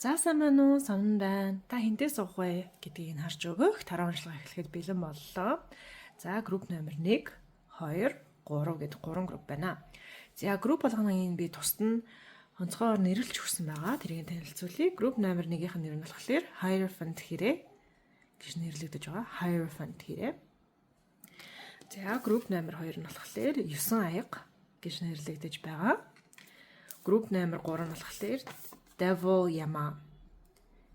За, сайн байна уу? Сонин байна. Та хэнтэй суух вэ гэдгийг нь харж өгөх таро уншлага эхлэхэд бэлэн боллоо. За, групп номер 1, 2, 3 гэдэг 3 групп байна. За, групп болгоныг энэ би тусад нь онцгойгоор нэрлэж өгсөн байгаа. Тэрийг танилцуулъя. Групп номер 1-ийн нэр нь болохоор Hierophant хэрээ гэж нэрлэгдэж байгаа. Hierophant хэрээ. За, групп номер 2 нь болохоор 9 аяга гэж нэрлэгдэж байгаа. Групп номер 3 нь болохоор Devil Яма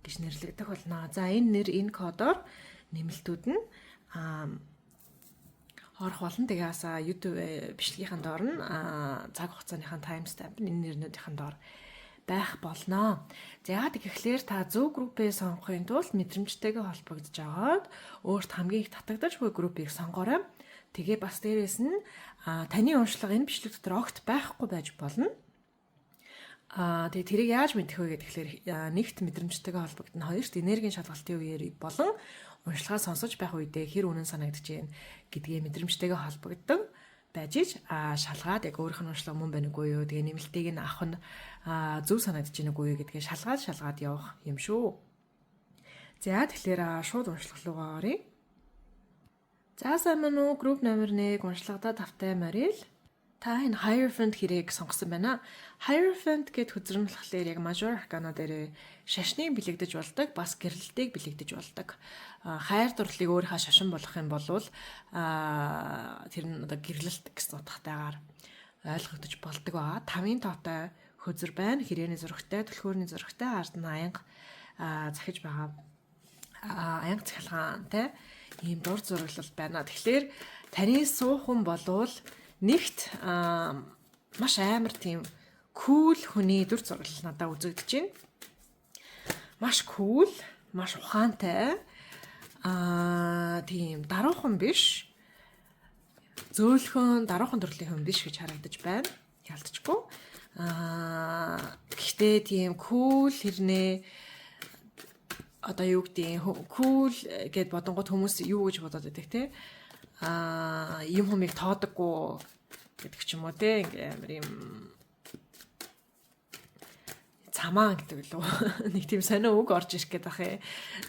гэж нэрлэгдэх болно. За, энэ нэр, энэ кодоор нэмэлтүүд нь орох болно. Тэгээ бас YouTube бичлэгийнхэн доор нь цаг хугацааныхаа timestamp нь энэ нэрнүүдийн доор байх болно. За, тэгэхээр та зөв группээ сонгохын тулд мэдрэмжтэйгээ холбогдож агаад өөрт хамгийн их татагдаж буй группийг сонгоорой. Тэгээ бас дээрэс нь таны уншлага энэ бичлэг дотор огт байхгүй байж болно. Тэгээ тэрийг яаж мэдэх вэ гэхээр нэгт мэдрэмжтэйгээ холбогдоно, хоёрт энергийн шалгалтын үеэр болон уншлагаа сонсож байх үедээ хэр үнэн санагдаж байна гэдгээ мэдрэмжтэйгээ холбогдсон байж ич шалгаад яг өөрийнх нь уншлага мөн байна үгүй юу, тэгээ нэмэлтийг нь авах нь зөв санагдаж байна үгүй юу гэдгээ шалгаад шалгаад явах юм шүү. За, тэгэхээр шууд уншлага руугаа оръё. За, сайн байна уу? Групп номер 1 уншлагадаа тавтай морил. Та энэ Hierophant хэрээг сонгосон байна. Hierophant гэд хөзөр нь болохоор яг Major Arcana дээр шашныг бэлэгдэж болдог, бас гэрлэлтийг бэлэгдэж болдог. Хайр дурлалыг өөрийнхөө шашин болгох юм бол тэр нь одоо гэрлэлт гэсэн утгатайгаар ойлгогдож болдог байгаа. Тавын тоотой хөзөр байна. Хэрээний зурагтай, түлхүүрний зурагтай, ард нь аянга захиж байгаа. Аянга цахилгаантай ийм дур зураглал байна. Тэгэхээр таны суух хүн болвол нэгт маш амар тийм cool хүний дүр зураглал надад үзэгдэж байна. Маш cool, маш ухаантай. Тийм даруухан биш. Зөөлхөн даруухан төрлийн хүн биш гэж харагдаж байна. Ялтчгүй. Гэхдээ тийм cool хэрнээ одоо юу гэдгийг, cool гэд бодонгууд хүмүүс юу гэж бодоод байдаг те, юм хүмийг тоодоггүй гэдэг ч юм уу те, ингээ амар юм цамаан гэдэг лөө, нэг тийм сонио үг орж ирэх гээд ах юм,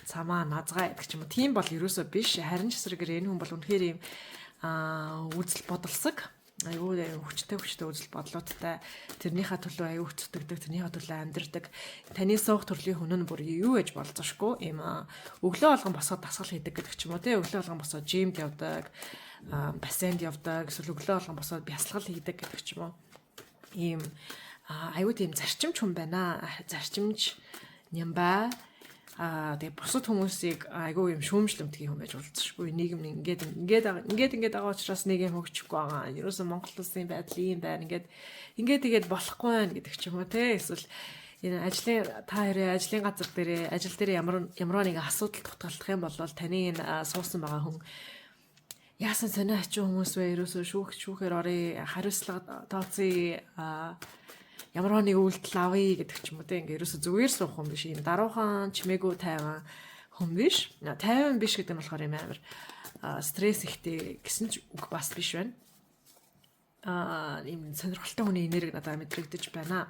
цамаа назгай гэдэг ч юм уу, тийм бол ерөөсөө биш. Харин ч эсрэгээр энэ хүн бол үнэхээр юм үзэл бодолсог, айгүй хүчтэй хүчтэй үзэл бодлуудтай, тэрнийхээ төлөө аюу хүчтэгдэг, тэрнийхээ төлөө амьдардаг. Таны суух төрлийн хүн нь бүр юу гэж болзошгүй юм, өглөө болгон босоод дасгал хийдэг гэдэг ч юм уу те, өглөө болгон босоод gym д явдаг, бассейнд явдаг, эсвэл өглөө болгон босоод бясалгал хийдэг гэдэг ч юм уу, ийм аюу тийм зарчимч хүн байна. Зарчимч нямбай. Тэгээ бусад хүмүүсийг айгүй юм шүүмжлэмтгий хүн байж болцсошгүй. Нийгэм ингээд ингээд ингээд ингээд байгаа учраас нийгэм хөгжихгүй байгаа. Ерөөсөн Монгол улсын байдал ийм байна. Ингээд ингээд тэгээд болохгүй байна гэдэг ч юм уу те. Эсвэл энэ ажлын, та хоёрын ажлын газар дээрээ, ажил дээр ямар ямар нэгэн асуудал тутгалдах юм бол таны энэ суусан байгаа хүн яасан сонио хачин хүмүүс вэ? Ерөөсөө шүүхээр оръё, хариуцлага тооцъё, ямар нэг үйлдэл авъя гэдэг ч юм уу те. Ингээ ерөөсө зүгээр суух хүн биш, юм даруухан чимээгүй тайван хүн биш. Тайван биш гэдэг нь болохоор юм амар стресс ихтэй гэсэн ч үг бас биш байна. Ийм сонирхолтой хүний энерги надад мэдрэгдэж байна.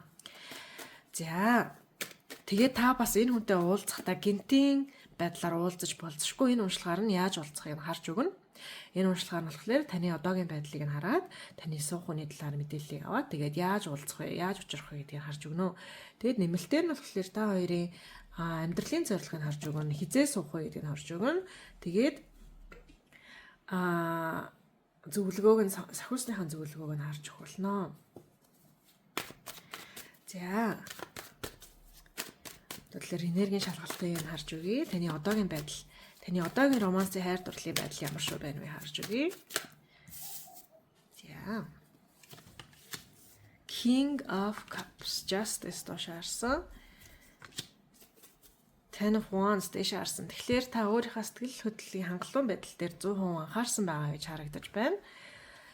За, тэгээд та бас энэ хүнтэй уулзахдаа гэнэтийн байдлаар уулзаж болзошгүй. Энэ уншлагаар нь яаж уулзахыг харж өгнө. Энэ уншлагаар нь болохоор таны одоогийн байдлыг нь хараад таны суух хүний талаар мэдээллийг аваад, тэгээд яаж уулзах вэ, яаж учрах вэ гэдгийг харж өгнө. Тэгээд нэмэлтээр нь болохоор та хоёрын амьдралын зорилгыг харж өгнө, хэзээ суух вэ гэдгийг харж өгнө. Тэгээд зөвлөгөөг нь, сахиусныхаа зөвлөгөөг нь харж өгөх болно. За. Тэгэхээр энергийн шалгалтыг нь харж өгье. Таны одоогийн байдал, таны одоогийн романсын хайр дурлалын байдал ямар шүү байна вэ, харж өгье. За. King of Cups, Justice доош харсан. Ten of Wands дээш харсан. Тэгэхээр та өөрийнхөө сэтгэл хөдлөлийн хангалуун байдал дээр 100% анхаарсан байгаа гэж харагдаж байна.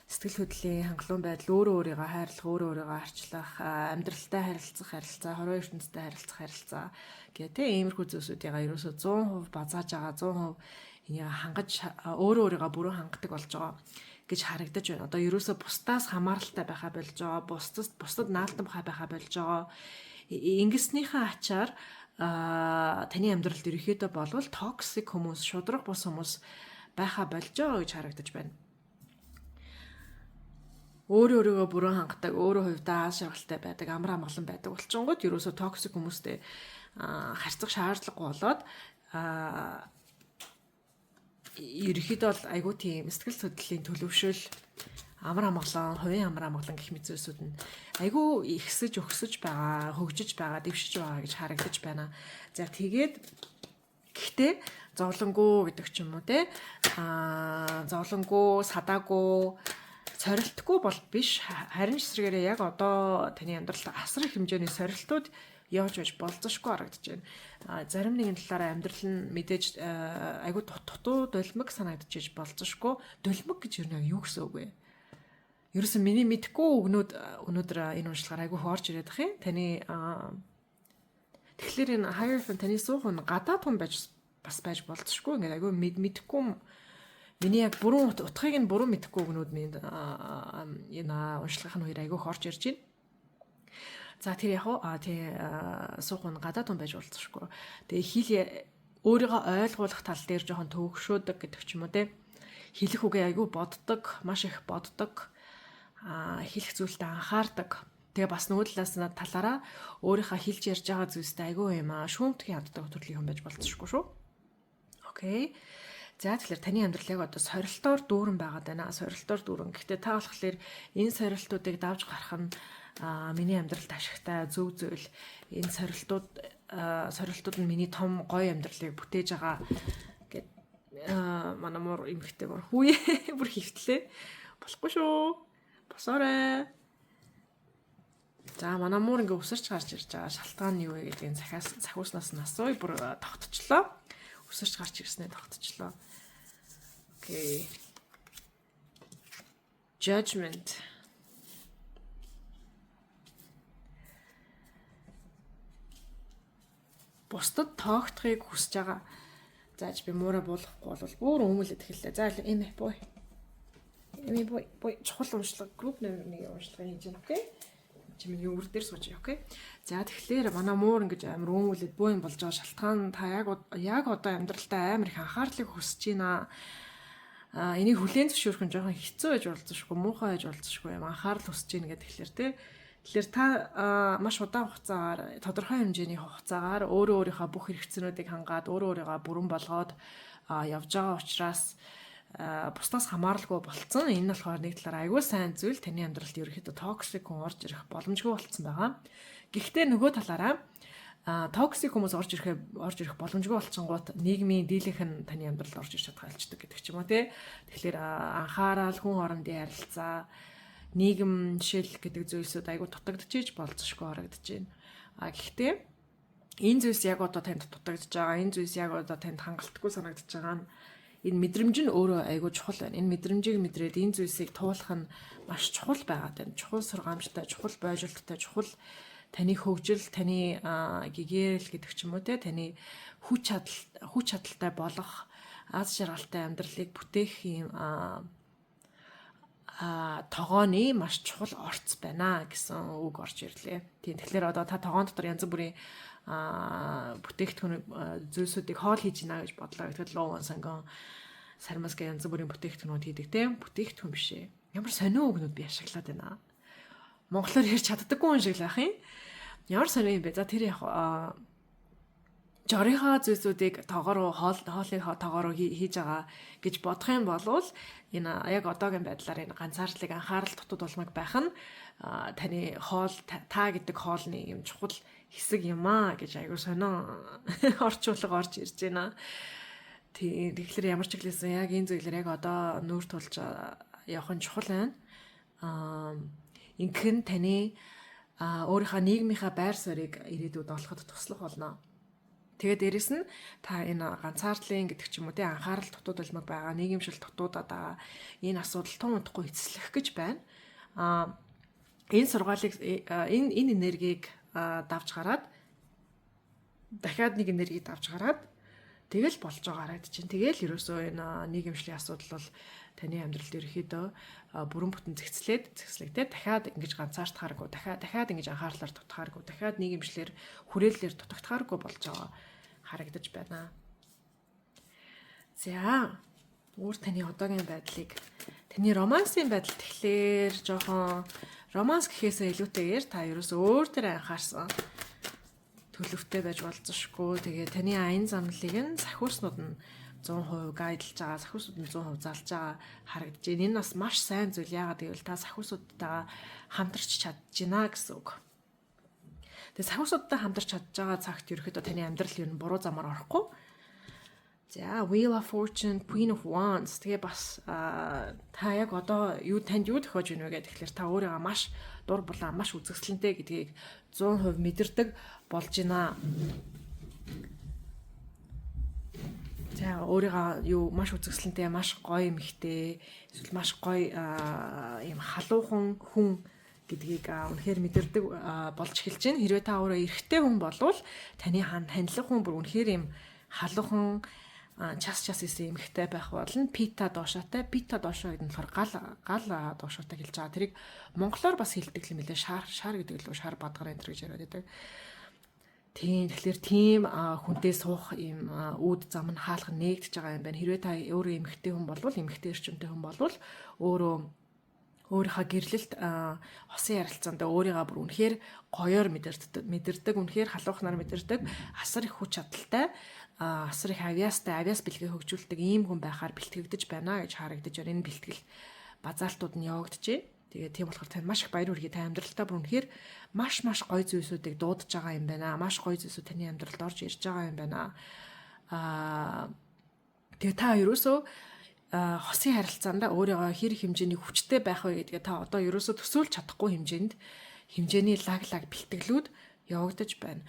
Сэтгэл хөдлөлийн хангалуун байдал, өөрөө өөрийгөө хайрлах, өөрөө өөрийгөө арчлах, амьдралтай харилцах харилцаа, хорвоо ертөнцтэй харилцах харилцаа гэх тэ иймэрхүү зүйлсүүдийг ерөөсөө 100% базааж байгаа, 100% энийг хангаж, өөрөө өөрийгөө бүрэн хангадаг болж байгаа гэж харагдаж байна. Одоо ерөөсөө бусдаас хамааралтай байхаа болж байгаа, бусдад наалтан байхаа болж байгаа. Ингэснийхээ ачаар таны амьдралд ерөөхдөө болвол toxic хүмүүс, шударга бус хүмүүс байха болж байгаа гэж харагдаж байна. Өөрөө өөрийгөө бүрэн хангадаг, өөрөө хувьдаа аз жаргалтай байдаг, амар амгалан байдаг болчингууд ерөөсөө toxic хүмүүстэй харьцах шаардлагагүй болоод ерөөхдөө бол айгүй тийм сэтгэл судлалын төлөвшөл, амар амгалан, хувийн амар амгалан гэх мэт зүйлсүүд нь айгүй ихсэж өгсөж байгаа, хөгжиж байгаа, дэвшиж байгаа гэж харагдаж байна. За, тэгээд гэхдээ зовлонгүй гэдэг ч юм уу те, зовлонгүй, садаагүй, сорилтгүй бол биш. Харин ч эсрэгээрээ яг одоо таны амьдралд асар их хэмжээний сорилтууд явж байж болзошгүй харагдаж байна. Зарим нэгэн талаараа амьдрал нь мэдээж айгүй дутуу, дулимаг санагдчихэж болзошгүй. Дулимаг гэж юу нэг юу гэсэн үг вэ? Ерөөсөн миний мэдэхгүй үгнүүд өнөөдөр энэ уншлагаар айгүй их орж ирээд байх юм. Таны тэгэхээр энэ Hierophant, таны суух нь гадаад хүн байж бас байж болзошгүй. Ингээд айгүй мэдэхгүй, миний яг бүрэн утгыг нь бүрэн мэдэхгүй үгнүүд минь энэ уншлагын үеэр айгүй их орж ирж байна. За, тэр яг уу тий, суух нь гадаад хүн байж болзошгүй. Тэгээ хэл өөрийгөө ойлгуулах тал дээр жоохон төвөгшөөдөг гэдэг ч юм уу те. Хэлэх үгээ айгүй боддог, маш их боддог. Хэлэх зүйлдээ анхаардаг. Тэгээ бас нөгөө талаас нь талаараа өөрийнхөө хэлж ярьж байгаа зүйлстэй айгүй юм шүүмтгий ханддаг төрлийн хүн байж болзошгүй шүү. Okay. За, тэгэхээр таны амьдрал яг одоо сорилтоор дүүрэн байгаад байна. Сорилтоор дүүрэн. Гэхдээ та болохоор энэ сорилтуудыг давж гарах нь миний амьдралд ашигтай зөв зүйл. Энэ сорилтууд нь миний том гоё амьдралыг бүтээж байгаа гэд манай муур эмэгтэй бүр хүүе, бүр хөвтлээ. Болохгүй шүү. Босоорой. За, манай муур ингээ өсөрч гарч ирж байгаа шалтгаан нь юу вэ гэдгийг захиас захиуснаас нь асууя. Бүр тогтчлоо. Өсөрч гарч ирснээ тогтчлоо. Okay. Judgment. Бусдад тоогдохыг хүсэж байгаа. Зааж би муураа буулгахгүй бол бүр өмөлөд эхэллээ. За, эми бой. Эми бой бой, чухал уншлага, group номер 1 уншлага хийж байна. Okay. Чи миний өвөр дээр сууж, okay. За, тэгэхээр манай муур ингэж амар өмөлөд боо юм болж байгаа шалтгаан та яг одоо амьдралдаа амар их анхаарлыг хүсэж байна. Энийг хүлээн зөвшөөрөх нь жоохон хэцүү байж болзошгүй, муухай байж болзошгүй юм, анхаарал хүсэж байна гэдэг. Тэгэхээр те. Тэгэхээр та маш удаан хугацаагаар, тодорхой хэмжээний хугацаагаар өөрөө өөрийнхөө бүх хэрэгцээнүүдийг хангаад, өөрөө өөрийгөө бүрэн болгоод явж байгаа учраас бусдаас хамааралгүй болцсон. Энэ нь болохоор нэг талаар айгүй сайн зүйл. Таны амьдралд ерөнхийдөө toxic хүн орж ирэх боломжгүй болцсон байгаа. Гэхдээ нөгөө талаараа toxic хүмүүс орж ирэх боломжгүй болчихгоот нийгмийн дийлэнх нь таны амьдралд орж ирж чадах альчдаг гэдэг ч юм уу те. Тэгэхээр анхаарал, хүн хоорондын харилцаа, нийгэмшил гэдэг зүйлсүүд айгүй дутагдчихж болзошгүй харагдаж байна. Гэхдээ энэ зүйлс яг одоо танд дутагдж байгаа, энэ зүйлс яг одоо танд хангалтгүй санагдаж байгаа нь энэ мэдрэмж нь өөрөө айгүй чухал байна. Энэ мэдрэмжийг мэдрээд энэ зүйлсийг туулах нь маш чухал байгаа тань. Чухал сургамжтай, чухал бойжилттай, чухал таны хөгжил, таны гэгээрэл гэдэг ч юм уу те, таны хүч чадалтай болох, аз жаргалтай амьдралыг бүтээх юм тогооны маш чухал орц байна гэсэн үг орж ирлээ. Тийм, тэгэхээр одоо та тогоон дотор янз бүрийн бүтээгдэхүүн зүйлсүүдийг хоол хийж гинэ гэж бодлоо. Тэгэхээр лууван, сонгон, сармас гэх янз бүрийн бүтээгдэхүүнүүд хийдэг тийм, бүтээгдэхүүн биш ээ. Ямар сонио үгнүүд би ашиглаад байна. Монголоор ярьж чаддаггүй хүн шиг л байх юм. Ямар сонио юм бэ? За, тэр яг жорынхоо зүйлсүүдийг тогоор, хоолыг тогоор хийж байгаа гэж бодох юм бол энэ яг одоогийн байдлаар энэ ганцаардлыг, анхаарал дутууд улмаг байх нь таны хоол, та гэдэг хоолны юм чухал хэсэг юм аа гэж айгуу сонио орчуулга орж ирж байна. Тийм, тэгэхээр ямар ч хэлсэн яг энэ зүйлээр яг одоо нүүр тулж явах нь чухал байна. Ингэх нь таны өөрийнхөө нийгмийнхаа байр суурийг ирээдүйд олоход туслах болно. Тэгээд дээрэс нь та энэ ганцаардлын гэдэг ч юм уу те, анхаарал дутууд улмаг байгаа, нийгэмшил дутуудаад байгаа энэ асуудал тун удахгүй эцэслэх гэж байна. Энэ сургаалыг, энэ энергийг давж гараад, дахиад нэг энерги давж гараад, Тэгэл болж байгаа харагдаж чинь. Тэгэл ерөөсөө энэ нийгэмшлийн асуудал бол таны амьдралд ерөөхдөө бүрэн бүтэн зэгцлээд зэгцлэгдээ дахиад ингэж ганцаардахааргүй, дахиад дахиад ингэж анхаарлаар дутахааргүй, дахиад нийгэмшлэр хүрээллээр дутагдахааргүй болж байгаа харагдаж байна. За, өөр таны одоогийн байдлыг, таны романсын байдал тэгэхээр жоохон романс гэхээсээ илүүтэйгээр та ерөөсөө өөр дээр анхаарсан төлөвтэй байж болзошгүй. Тэгээ таны аян замналыг нь сахиуснууд нь 100% guide лж байгаа, сахиусууд нь 100% залж байгаа харагдаж байна. Энэ бас маш сайн зүйл. Яагаад гэвэл та сахиусуудтайгаа хамтарч чадж байна гэсэн үг. Тэгээ сахиусуудтай хамтарч чадж байгаа цагт ерөөхдөө таны амьдрал ер нь буруу замаар орохгүй. За, Wheel of Fortune, Queen of Wands. Тэгээ бас та яг одоо юу танд юу тохиож байна вэ гэх тэгэхээр та өөрийгөө маш дур булаа, маш үзэсгэлэнтэй гэдгийг 100% мэдэрдэг болж байна. За, өөрийгөө юу маш үзэсгэлэнтэй, маш гоё эмэгтэй, эсвэл маш гоё юм халуухан хүн гэдгийг үнэхээр мэдэрдэг болж эхэлж байна. Хэрвээ та өөрөө эрэгтэй хүн болвол таны хандлага хүн бүр үнэхээр юм халуухан час час исэн эмэгтэй байх болно. Пита доошоотой. Пита доошоо гэдэг нь болохоор гал гал доошоотой хэлж байгаа. Тэрийг монголоор бас хэлдэг юм билээ. Шар шар гэдэг лөө шар бадгаар энэ гэж яриад байдаг. Тийм, тэгэхээр тийм хүнтэй суух юм үүд зам нь хаалга нээгдэж байгаа юм байна. Хэрвээ та өөрөө эмэгтэй хүн болвол, эмэгтэй эрчимтэй хүн болвол өөрөө өөрийнхөө гэрлэлт хосын ярилцаанд өөрийгөө бүр үнэхээр гоёор мэдэрдэг, үнэхээр халуухнаар мэдэрдэг, асар их хүч чадалтай, асар их авьяастай, авьяас бэлгээ хөгжүүлдэг ийм хүн байхаар бэлтгэгдэж байна гэж харагдаж байна. Энэ бэлтгэл базаалтууд нь явагдаж байна. Тэгээ тийм болохоор танд маш их баяр хүргэе. Та амьдралтаа бүр үнэхээр маш маш гоё зүйлсүүдийг дуудаж байгаа юм байна. Маш гоё зүйлсүүд таны амьдралд орж ирж байгаа юм байна. Тэгээ та ерөөсөө хосын харилцаанд өөрийгөө хэр хэмжээний хүчтэй байх вэ гэдгээ та одоо ерөөсөө төсөөлж чадахгүй хэмжээнд хэмжээний лаг лаг бэлтгэлүүд явагдаж байна.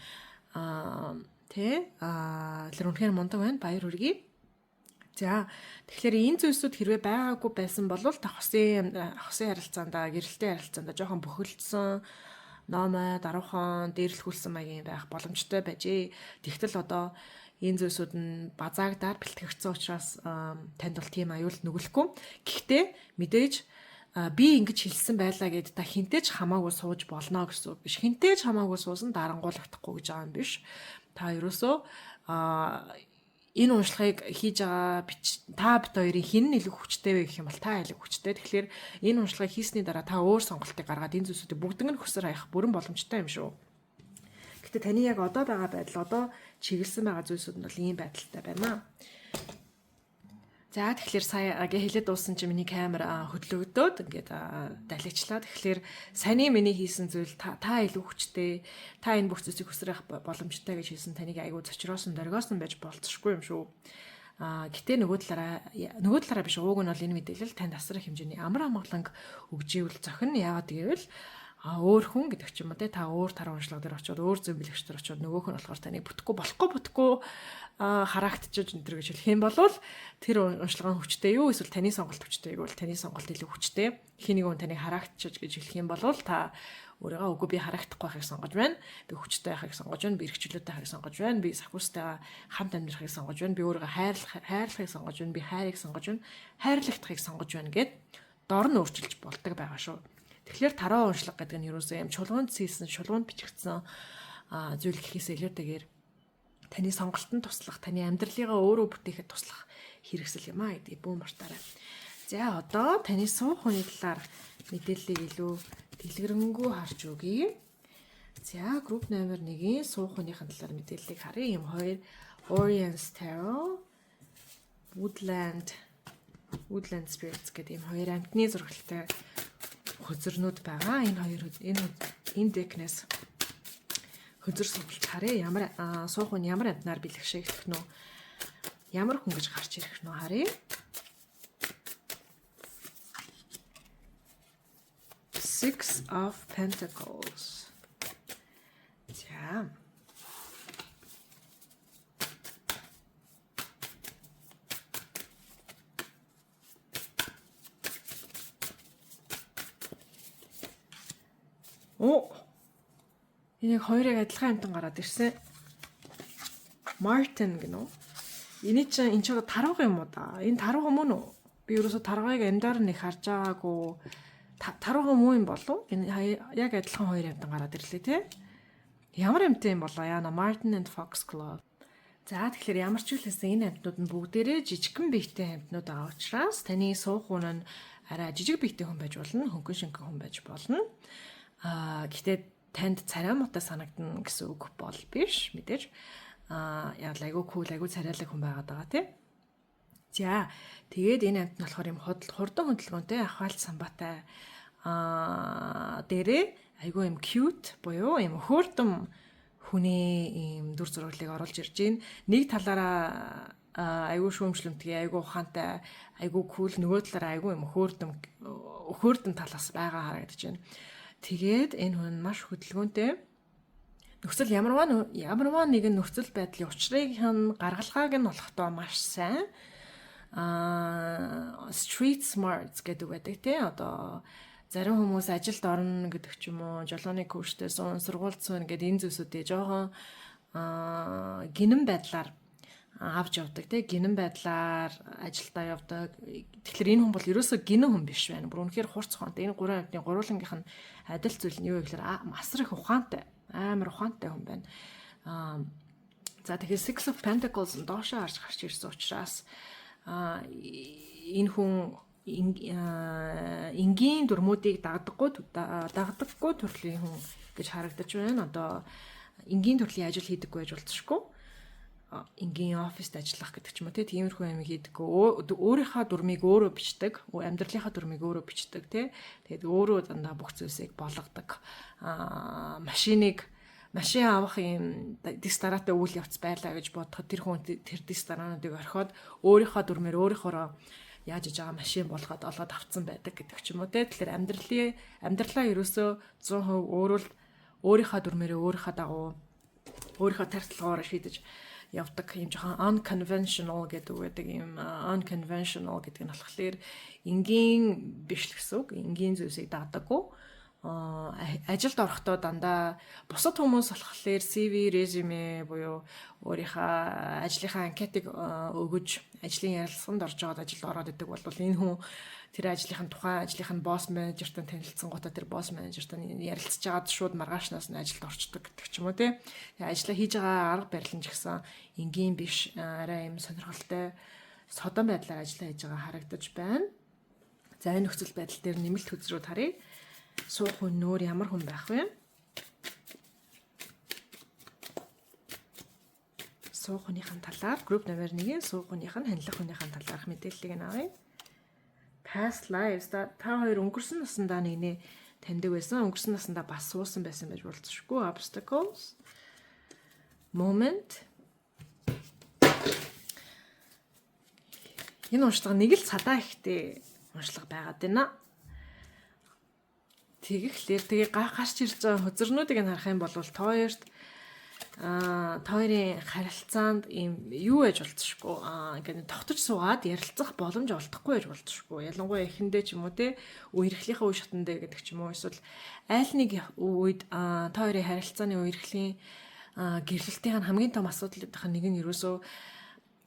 Тэ тэр үнэхээр мундаг байна. Баяр хүргэе. За, тэгэхээр энэ зүйлсүүд хэрвээ байгаагүй байсан бол та хосын хосын харилцаанд, гэрэлтэй харилцаанд жоохон бөхөлдсөн, номой, даруухан, дээрлэхүүлсэн маягийн байх боломжтой байжээ. Тэгтэл одоо энэ зүйлсүүд нь базаагдаар бэлтгэгдсэн учраас танд бол тийм аюул нүгэлэхгүй. Гэхдээ мэдээж би ингэж хэлсэн байлаа гэд та хинтэй ч хамаагүй сууж болно гэсэн үг биш. Хинтэй ч хамаагүй суусан дарангуулагдахгүй гэж байгаа юм биш. Та ерөөсөө энэ уншлагыг хийж байгаа та бит хоёрын хэн нь илүү хүчтэй вэ гэх юм бол та илүү хүчтэй. Тэгэхээр энэ уншлагыг хийсний дараа та өөр сонголтыг гаргаад энэ зүйлсүүдийг бүгднийг нь хөсөр хаях бүрэн боломжтой юм шүү. Гэтэ таны яг одоо байгаа байдал, одоо чиглэсэн байгаа зүйлсүүд нь бол ийм байдалтай байна. За, тэгэхээр сая гэ хэлээд дууссан чинь миний камер хөдлөгдөөд ингээд даличлаа. Тэгэхээр саяны миний хийсэн зүйл та илүү хүчтэй, та энэ бүх зүйлсийг хөсрөх боломжтой гэж хэлсэн таныг айгүй зочроосон, доргиосон байж болцсохгүй юм шүү. Гэтэ нөгөө талаараа биш, ууг нь бол энэ мэдээлэл танд асар их хэмжээний амар амгаланг өгж ивэл зохино. Яагаад гэвэл өөр хүн гэдэг ч юм уу те, та өөр таран уншлага дээр очиод, өөр зүйн бэлэгч дээр очиод нөгөөх нь болохоор таныг бүтэхгүй болохгүй бүтэхгүй харагдчихж энэ төр гэж хэлэх юм бол тэр уншлагын хүчтэй юу эсвэл таны сонголт хүчтэй гэвэл таны сонголт илүү хүчтэй. Хин нэг хүн таныг харагдчихж гэж хэлэх юм бол та өөрийгөө үгүй, би харагдахгүй байхыг сонгож байна. Би хүчтэй байхыг сонгож байна. Би эрхчлөөтэй байхыг сонгож байна. Би сахиустайгаа хамт амьдрахыг сонгож байна. Би өөрийгөө хайрлах хайрлахыг сонгож байна. Би хайрыг сонгож байна. Хайрлагдахыг сонгож байна гэд дор нь өөрчилж болдог байгаа шүү. Тэгэхээр тараа уншлага гэдэг нь ерөөсөө юм чулуунд сийсэн, чулуунд бичигдсэн зүйл гэхээс илүүтэйгээр таны сонголтод туслах, таны амьдралыгаа өөрөө бүтээхэд туслах хэрэгсэл юм а гэдгийг бүү мартаарай. За, одоо таны суух хүний талаар мэдээллийг илүү дэлгэрэнгүй харж өгье. За, групп номер 1-ийн суух хүнийхэн талаар мэдээллийг харъя. Юм хоёр Orient's Tarot, Woodland Spirits гэдэг ийм хоёр амьтны зурагтай хөзөрнүүд байгаа. Энэ хоёр энэ энэ deck нээс хөзөр судалж харъя. Ямар суух хүн ямар амьтнаар бэлэгшээгдэх нь үү? Ямар хүн гэж гарч ирэх нь үү харъя. Six of Pentacles. За. Оо. Энийг хоёрыг адилхан амьтан гараад ирсэн. Marten гэнэ үү? Эний чинь энэ ч тарвага юм уу да? Энэ тарвага мөн үү? Би ерөөсө тарвагыг амьдаар нэг харж байгаагүй. Тарвага муу юм болов? Энэ яг адилхан хоёр амьтан гараад ирлээ те. Ямар амьтан юм болоо яана Marten and Foxglove. За, тэгэхээр ямар ч үл хэлсэн, энэ амьтнууд нь бүгдээрээ жижигхэн биетэй амьтнууд байгаа учраас таны суух хүн нь арай жижиг биетэй хүн байж болно, хөнгөн шингэн хүн байж болно. Гэхдээ танд царай муутай санагдана гэсэн үг бол биш мэдээж. Яг л айгүй cool, айгүй царайлаг хүн байгаад байгаа тий. За, тэгээд энэ амьт нь болохоор юм хурдан хөдөлгөөнтэй, ахвалт самбаатай дээрээ айгүй юм cute буюу юм хөөрдөм хүний ийм дүр зураглыг оруулж ирж байна. Нэг талаараа айгүй шүүмжлэмтгий, айгүй ухаантай, айгүй cool, нөгөө талаараа айгүй юм хөөрдөм талаас байгаа харагдаж байна. Тэгээд энэ хүн маш хөдөлгөөнтэй, нөхцөл ямарваа нэгэн нөхцөл байдлын учрыг нь гаргалгааг нь олохдоо маш сайн, street smarts гэдэг байдаг тий. Одоо зарим хүмүүс ажилт орно гэдэг ч юм уу, жолооны курстэй суун, сургуульд суун гэдэг энэ зүйлсүүдээ жоохон гинэн байдлаар авч явдаг тий, гинэн байдлаар ажилдаа явдаг. Тэгэхээр энэ хүн бол ерөөсөө гинэн хүн биш байна. Бүр үнэхээр хурц ухаантай. Энэ гурван амьтны гурвуулангийнх нь адил зүйл нь юу вэ гэхээр асар их ухаантай, амар ухаантай хүн байна. За, тэгэхээр Six of Pentacles доошоо харж гарч ирсэн учраас энэ хүн энгийн дүрмүүдийг дагдаггүй төрлийн хүн гэж харагдаж байна. Одоо энгийн төрлийн ажил хийдэггүй байж болцсошгүй, энгийн оффист ажиллах гэдэг ч юм уу, тиймэрхүү юм хийдэггүй. Өөрийнхөө дүрмийг өөрөө бичдэг, амьдралынхаа дүрмийг өөрөө бичдэг тий. Тэгээд өөрөө дандаа бүх зүйлсийг болгодог. Машин авах юм дис дараатай үйл явц байлаа гэж бодоход тэр хүн тэр дис дараануудыг орхиод өөрийнхөө дүрмээр өөрийнхоороо яаж иж байгаа машин болгоод олоод авцсан байдаг гэдэг ч юм уу те. Тэгэхээр амьдралаа ерөөсөө 100% өөрөө л өөрийнхөө дүрмээрээ, өөрийнхөө дагуу, өөрийнхөө тархалгаараа шийдэж явдаг юм, жоохон unconventional гэдэг үг байдаг юм. Unconventional гэдэг нь болохоор энгийн биш л гэсэн үг. Энгийн зүйлсийг дагдаггүй. Ажилд орохдоо дандаа бусад хүмүүс болохоор CV, resume буюу өөрийнхөө ажлынхаа анкетыг өгөж ажлын ярилцлаганд орж байгаад ажилд ороод идэг бол энэ хүн тэр ажлынхын тухайн ажлынх нь boss менежертэй танилцсангуудаа тэр boss менежертэй ярилцж байгаад шууд маргаашнаас нь ажилд орчдөг гэдэг ч юм уу тий. Тэгээ ажлаа хийж байгаа арга барил нь ч гэсэн энгийн биш, арай юм сонирхолтой, содон байдлаар ажиллаа хийж байгаа харагдаж байна. За, энэ нөхцөл байдал дээр нэмэлт хөзрүүд харъя. Суух хүн нөөр ямар хүн байх вэ? Суух хүнийхэн талаар, group номер 1-ийн суух хүнийх нь ханилах хүнийхэн талаарх мэдээллийг нь авъя. Past lives, та хоёр өнгөрсөн насандаа нэгнээ таньдаг байсан. Өнгөрсөн насандаа бас суусан байсан байж болцсошгүй. Obstacles. Moment. Энэ уншлага нэг л цадаа ихтэй уншлага байгаад байна. Тэгэхлээр тэгээ гарч ирж байгаа хөзөрнүүдийг нь харах юм бол та хоёрын харилцаанд ийм юу байж болцсошгүй, ингээд тогтож суугаад ярилцах боломж олдохгүй байж болцсошгүй. Ялангуяа эхэндээ ч юм уу те, үерхлийнхээ үе шатан дээр гэдэг ч юм уу, эсвэл айл нэг үед та хоёрын харилцааны үерхлийн гэрлэлтийн хамгийн том асуудлуудын нэг нь ерөөсөө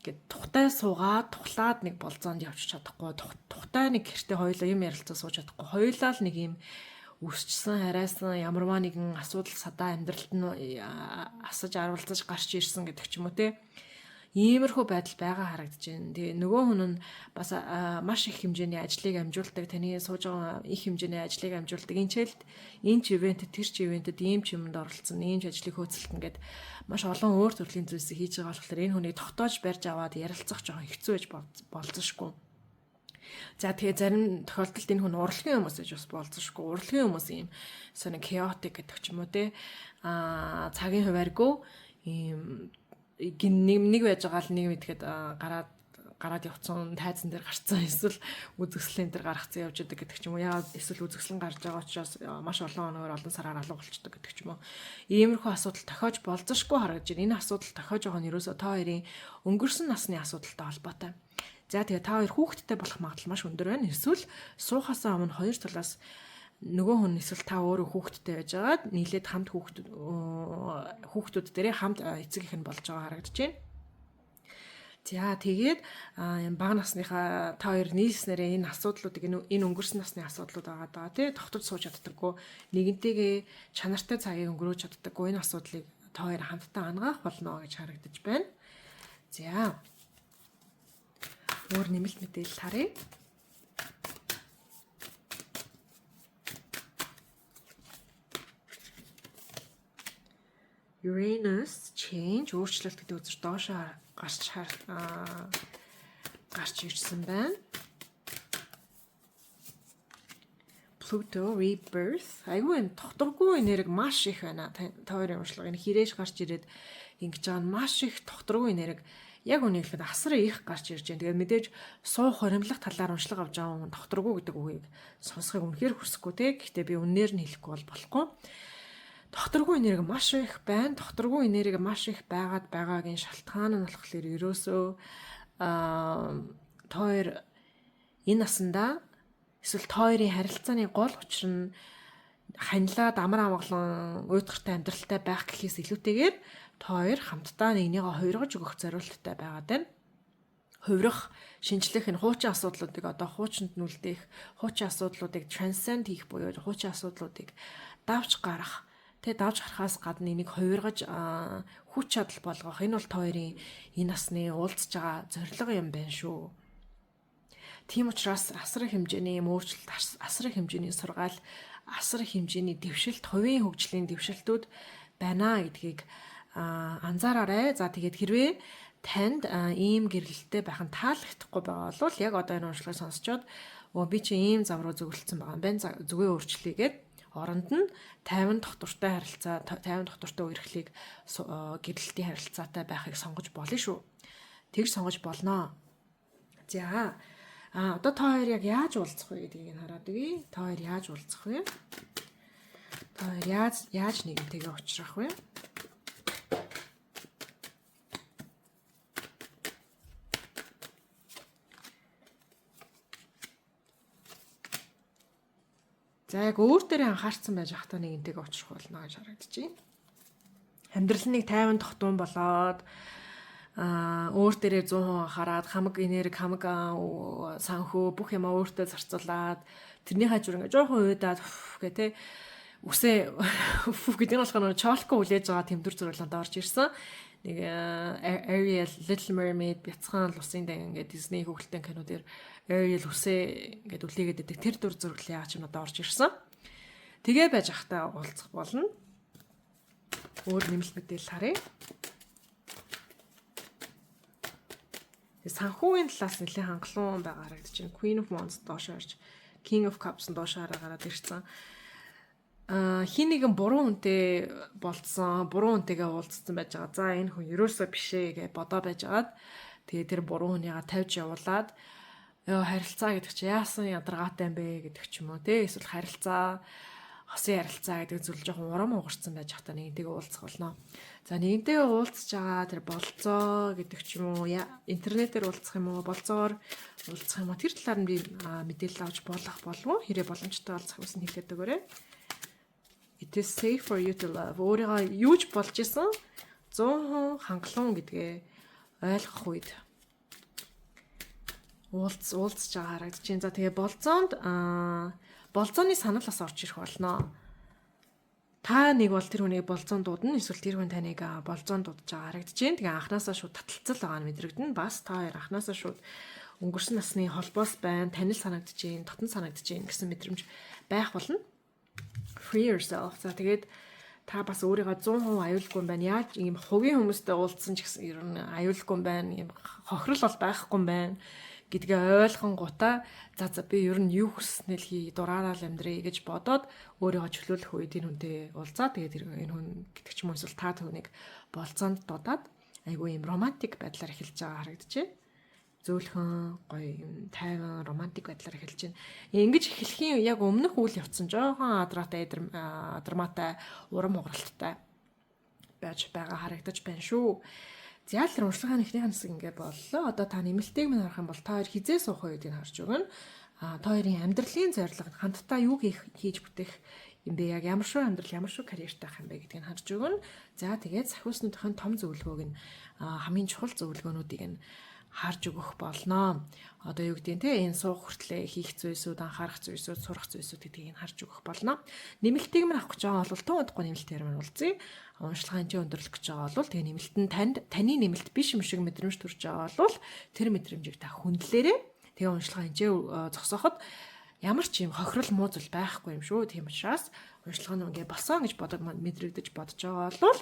ингээд тухтай суугаад тухлаад нэг болзоонд явчих чадахгүй, тухтай нэг гэртээ хоёулаа юм ярилцаа сууж чадахгүй, хоёулаа л нэг юм өсчсөн, харайсан ямарваа нэгэн асуудал садаа амьдралд нь асаж арвалцаж гарч ирсэн гэдэг ч юм уу те. Иймэрхүү байдал байгаа харагдаж байна. Тэгээ нөгөө хүн нь бас маш их хэмжээний ажлыг амжуулдаг, таны сууж байгаа их хэмжээний ажлыг амжуулдаг. Энэ чэлд энэ ч event, тэр ч event эд ийм ч юмд оролцсон, ийм ч ажлыг хөөцөлтөн гэд маш олон өөр төрлийн зүйлсийг хийж байгаа болохоор энэ хүнийг тогтоож барьж аваад ярилцах жоохон хэцүү байж болзошгүй. За, тэгээ зарим тохиолдолд энэ хүн урлагийн хүмүүс гэж бас болзошгүй. Урлагийн хүмүүс ийм сонин chaotic гэдэг ч юм уу те. Цагийн хувааргүй ийм гин нэг нэг байж байгаа л нэг мэдхэд гараад гараад явцсан, тайзан дээр гарцсан, эсвэл үзэсгэлэн дээр гаргацсан явж идэг гэдэг ч юм уу. Яагаад эсвэл үзэсгэлэн гарч байгаа учраас маш олон хоногор, олон сараар алга болчдөг гэдэг ч юм уу. Иймэрхүү асуудал тохиож болзошгүй харагдаж байна. Энэ асуудал тохиож байгаа нь ерөөсөө та хоёрын өнгөрсөн насны асуудалтай холбоотой. За, тэгээ та хоёр хүүхэдтэй болох магадлал маш өндөр байна. Эсвэл суухасаа өмнө хоёр талаас нөгөө хүн эсвэл та өөрөө хүүхэдтэй байжгаад нийлээд хамт хүүхдүүд дээрээ хамт эцэг эх нь болж байгаа харагдаж байна. За, тэгээд бага насныхаа та хоёр нийлснээрээ энэ асуудлуудыг, энэ өнгөрсөн насны асуудлууд байгаа даа, тий, тогтож сууж чаддаггүй, нэгэнтэйгээ чанартай цагийг өнгөрөөж чаддаггүй, энэ асуудлыг та хоёр хамтдаа ангаах болно гэж харагдаж байна. За, өөр нэмэлт мэдээлэл харъя. Uranus change, өөрчлөлт гэдэг үзэр доошоо гарч ирсэн байна. Pluto rebirth, айгүй юм тогтворгүй энерги маш их байна. Та хоёрын уншлага энэ хэрээж гарч ирээд ингэж байгаа нь маш их тогтворгүй энерги, яг үнийг хэлэхэд асар их гарч ирж байна. Тэгээд мэдээж суух хоримлох талаар уншлага авч байгаа хүн тогтворгүй гэдэг үгийг сонсохыг үнэхээр хүсэхгүй те. Гэхдээ би үннээр нь хэлэхгүй бол болохгүй. Тогтворгүй энерги маш их байна. Тогтворгүй энерги маш их байгаад байгаагийн шалтгаан нь болохоор ерөөсөө та хоёр энэ насандаа эсвэл та хоёрын харилцааны гол учир нь ханилаад амар амгалан уйтгартай амьдралтай байх гэхээс илүүтэйгээр та хоёр хамтдаа нэгнийгээ хувиргаж өгөх зориулттай байгаад байна. Хувирах, шинжлэх, энэ хуучин асуудлуудыг одоо хуучинд нүлдээх, хуучин асуудлуудыг transcend хийх буюу хуучин асуудлуудыг давж гарах. Тэ, давж гарахаас гадна энийг хувиргаж хүч чадал болгох. Энэ бол та хоёрын энэ насны уулзж байгаа зорилго юм байна шүү. Тийм учраас асар их хэмжээний юм өөрчлөлт, асар их хэмжээний сургаал, асар их хэмжээний дэвшилт, хувийн хөгжлийн дэвшилтүүд байна гэдгийг анзаараарай. За, тэгээд хэрвээ танд ийм гэрлэлттэй байх нь таалагдахгүй байгаа бол яг одоо энэ уншлагыг сонсчоод өө, би чи ийм зам руу зөвлөсөн байгаа юм байна. Зүгээ өөрчлөе гээд оронд нь 50 тогтвортой харилцаа, 50 тогтвортой үерхлийг, гэрлэлтийн харилцаатай байхыг сонгож болно шүү. Тэгж сонгож болно. За, одоо та хоёр яг яаж уулзах вэ гэдгийг нь хараад өгье. Та хоёр яаж уулзах вэ? Та хоёр яаж нэгэнтэйгээ уулзах вэ? За, яг өөр дээрээ анхаарсан байж байхдаа нэгэнтэйгээ уулзах болно гэж харагдаж байна. Амьдрал нь нэг тайван тогтун болоод өөр дээрээ 100% анхаарад, хамаг энерги, хамаг санхүү, бүх юмаа өөртөө зарцуулаад, тэрний хажуур ингээ жоохон уйдаад гэ тэ үсээ гэдэг нь болохоор чолко үлээж байгаа тэмдвэр зураглаланд орж ирсэн. Нэг Ariel, Little Mermaid, бяцхан лусын дан, ингээд Disney хүүхэлдэйн кино дээр Ariel үсээ ингээд үлээгээд байдаг тэр дүр зураглал яач юм одоо орж ирсэн. Тэгээ байж ахтаа уулзах болно. Өөр нэмэлт мэдээлэл харъя. Санхүүгийн талаас нэлээд хангалуун байгаа харагдаж байна. Queen of Wands доош орж, King of Cups доош гараад ирсэн. Хин нэгэн буруу хүнтэй болцсон, буруу хүнтэйгээ уулзсан байж байгаа. За, энэ хүн ерөөсөө биш ээ гэж бодоо байжгаад, тэгээ тэр буруу хүнийгээ тавьж явуулаад, ёо, харилцаа гэдэг чи яасан ядаргаатай юм бэ гэдэг ч юм уу те, эсвэл харилцаа, хосын харилцаа гэдэг зүйл жоохон урам угарсан байж байхдаа нэгэнтэйгээ уулзах болно. За, нэгэнтэйгээ уулзж байгаа тэр болцоо гэдэг ч юм уу, интернетээр уулзах юм уу, болцоогоор уулзах юм уу, тэр талаар нь би мэдээлэл авч болох болов уу? Хэрэг боломжтой бол захиус нь хэлээд өгөөрэй. It is safe for you to love. Өөрийгөө юу ч болж исэн 100% хангалуун гэдгээ ойлгох үед уулзж байгаа харагдаж байна. За, тэгээ болзоонд болзооны санал бас орж ирэх болно. Та нэг бол тэр хүнийг болзоон дуудана, эсвэл тэр хүн таныг болзоон дуудаж байгаа харагдаж байна. Тэгээ анханасаа шууд таталцал байгаа нь мэдрэгдэнэ. Бас та хоёр анханасаа шууд өнгөрсөн насны холбоос байна, танил санагдаж байна, дотн санагдаж байна гэсэн мэдрэмж байх болно. Free yourself. За, тэгээд та бас өөрийгөө 100% аюулгүй юм байна. Яаж ийм хувийн хүмүүстэй уулзсан ч гэсэн ер нь аюулгүй юм байна. Ийм хохирол бол байхгүй юм байна гэдгээ ойлгонгуудаа за, би ер нь юу хүссэнээ л хий, дураараа л амьдрий гэж бодоод өөрийгөө чөлөөлөх үед энэ хүнтэй уулзаа. Тэгээд тэр энэ хүн гэдэг ч юм уу, эсвэл та түүнийг болзоонд дуудаад айгүй юм романтик байдлаар эхэлж байгаа харагдчихэ. Зөөлхөн, гоё юм, тайван, романтик байдлаар эхэлж байна. Ингэж эхлэхийн яг өмнөх үйл явцсан жоохон адраатай, драматай, урам хугаралттай байж байгаа харагдаж байна шүү. За л уншлагын эхнийх нь хэсэг ингээ боллоо. Одоо та нэмэлтийг минь харах юм бол та хоёр хизээ суух вэ гэдгийг харж өгнө. Та хоёрын амьдралын зорилго, хамтдаа юу хийж бүтээх юм бэ? Яг ямар шүү амьдрал, ямар шүү карьертай байх юм бэ гэдгийг харж өгнө. За, тэгээд сахиуснуудын том зөвлөгөөг нь, хамгийн чухал зөвлөгөөнүүдийг нь харж өгөх болно. Одоо юу гэдэг нь те энэ суух хүртлээ хийх зүйлсүүд, анхаарах зүйлсүүд, сурах зүйлсүүд гэдгийг нь харж өгөх болно. Нэмэлтийг минь авах гэж байгаа бол тун удахгүй нэмэлтээр минь уулзъя. Уншлагын чи өндөрлөх гэж байгаа бол тэгээ нэмэлт нь танд таны нэмэлт биш юм шиг мэдрэмж төрж байгаа бол тэр мэдрэмжийг та хүндлээрэй. Тэгээ уншлагын чи зогсооход ямар ч юм хохирол муу зүйл байхгүй юм шүү. Тийм учраас уншлага нь ингээ болсон гэж бодог мэдрэгдэж бодож байгаа бол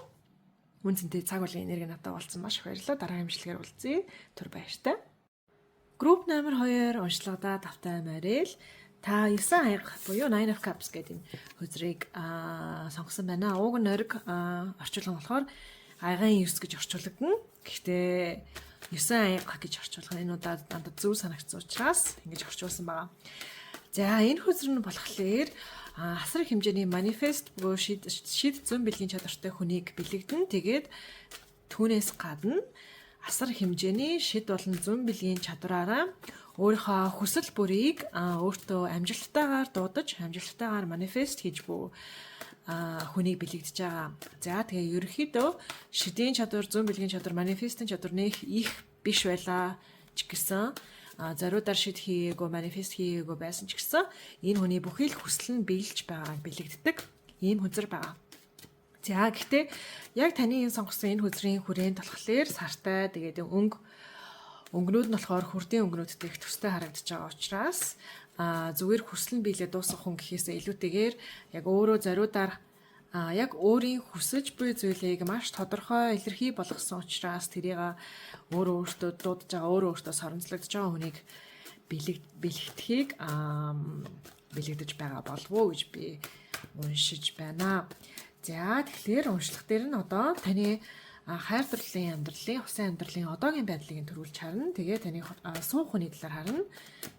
үн цэнтэй цаг үеийн энерги надад болцсон маш их баярлалаа. Дараагийн бичлэгээр уулзъя. Түр баяртай. Групп номер 2 уншлагадаа тавтай морил. Та 9 аяга буюу Nine of Cups гэдэг энэ хөзрийг сонгосон байна. Уг нь ориг орчуулган болохоор аягаан 9 гэж орчуулагдана. Гэхдээ 9 аяга гэж орчуулах нь энэ удаад надад зөв санагдсан учраас ингэж орчуулсан байгаа. За энэ хөзөр нь болохоор асар их хэмжээний манифест буюу шид шид зүүн бэлгийн чадвартай хүнийг бэлэгдэн. Тэгээд түүнээс гадна асар хэмжээний шид болон зүүн бэлгийн чадвараараа өөрийнхөө хүсэл бүрийг өөртөө амжилттайгаар дуудаж, амжилттайгаар манифест хийж буй хүнийг бэлэгдэж байгаа. За тэгээ ерөнхийдөө шидийн чадвар, зүүн бэлгийн чадвар, манифестийн чадвар нэх их биш байлаа ч гэсэн зориудаар шид хийгээгүй, манифест хийгээгүй байсан ч гэсэн энэ хүний бүхий л хүсэл нь биелж байгааг бэлэгддэг ийм хөзөр байгаа. За гэхдээ яг таны энэ сонгосон энэ хөзрийн хүрээнд болохоор сартай тэгээд өнгөнүүд нь болохоор хүрдийн өнгөнүүдтэй их төстэй харагдаж байгаа учраас зүгээр хүсэл нь биелээ дуусгах хүн гэхээсээ илүүтэйгээр яг өөрөө зориудаар яг өөрийн хүсэж буй зүйлийг маш тодорхой илэрхий болгосон учраас тэрийг өөрөө өөртөө дуудаж байгаа, өөрөө өөртөө соронзлогдож байгаа хүнийг бэлэгдэхийг бэлэгдэж байгаа болов уу гэж би уншиж байна. За тэгэхээр уншлах дээр нь одоо таны хайр дурлалын амьдралын, усан амьдралын одоогийн байдлыг нь төрүүлж харна. Тэгээ таны суух хүний талаар харна.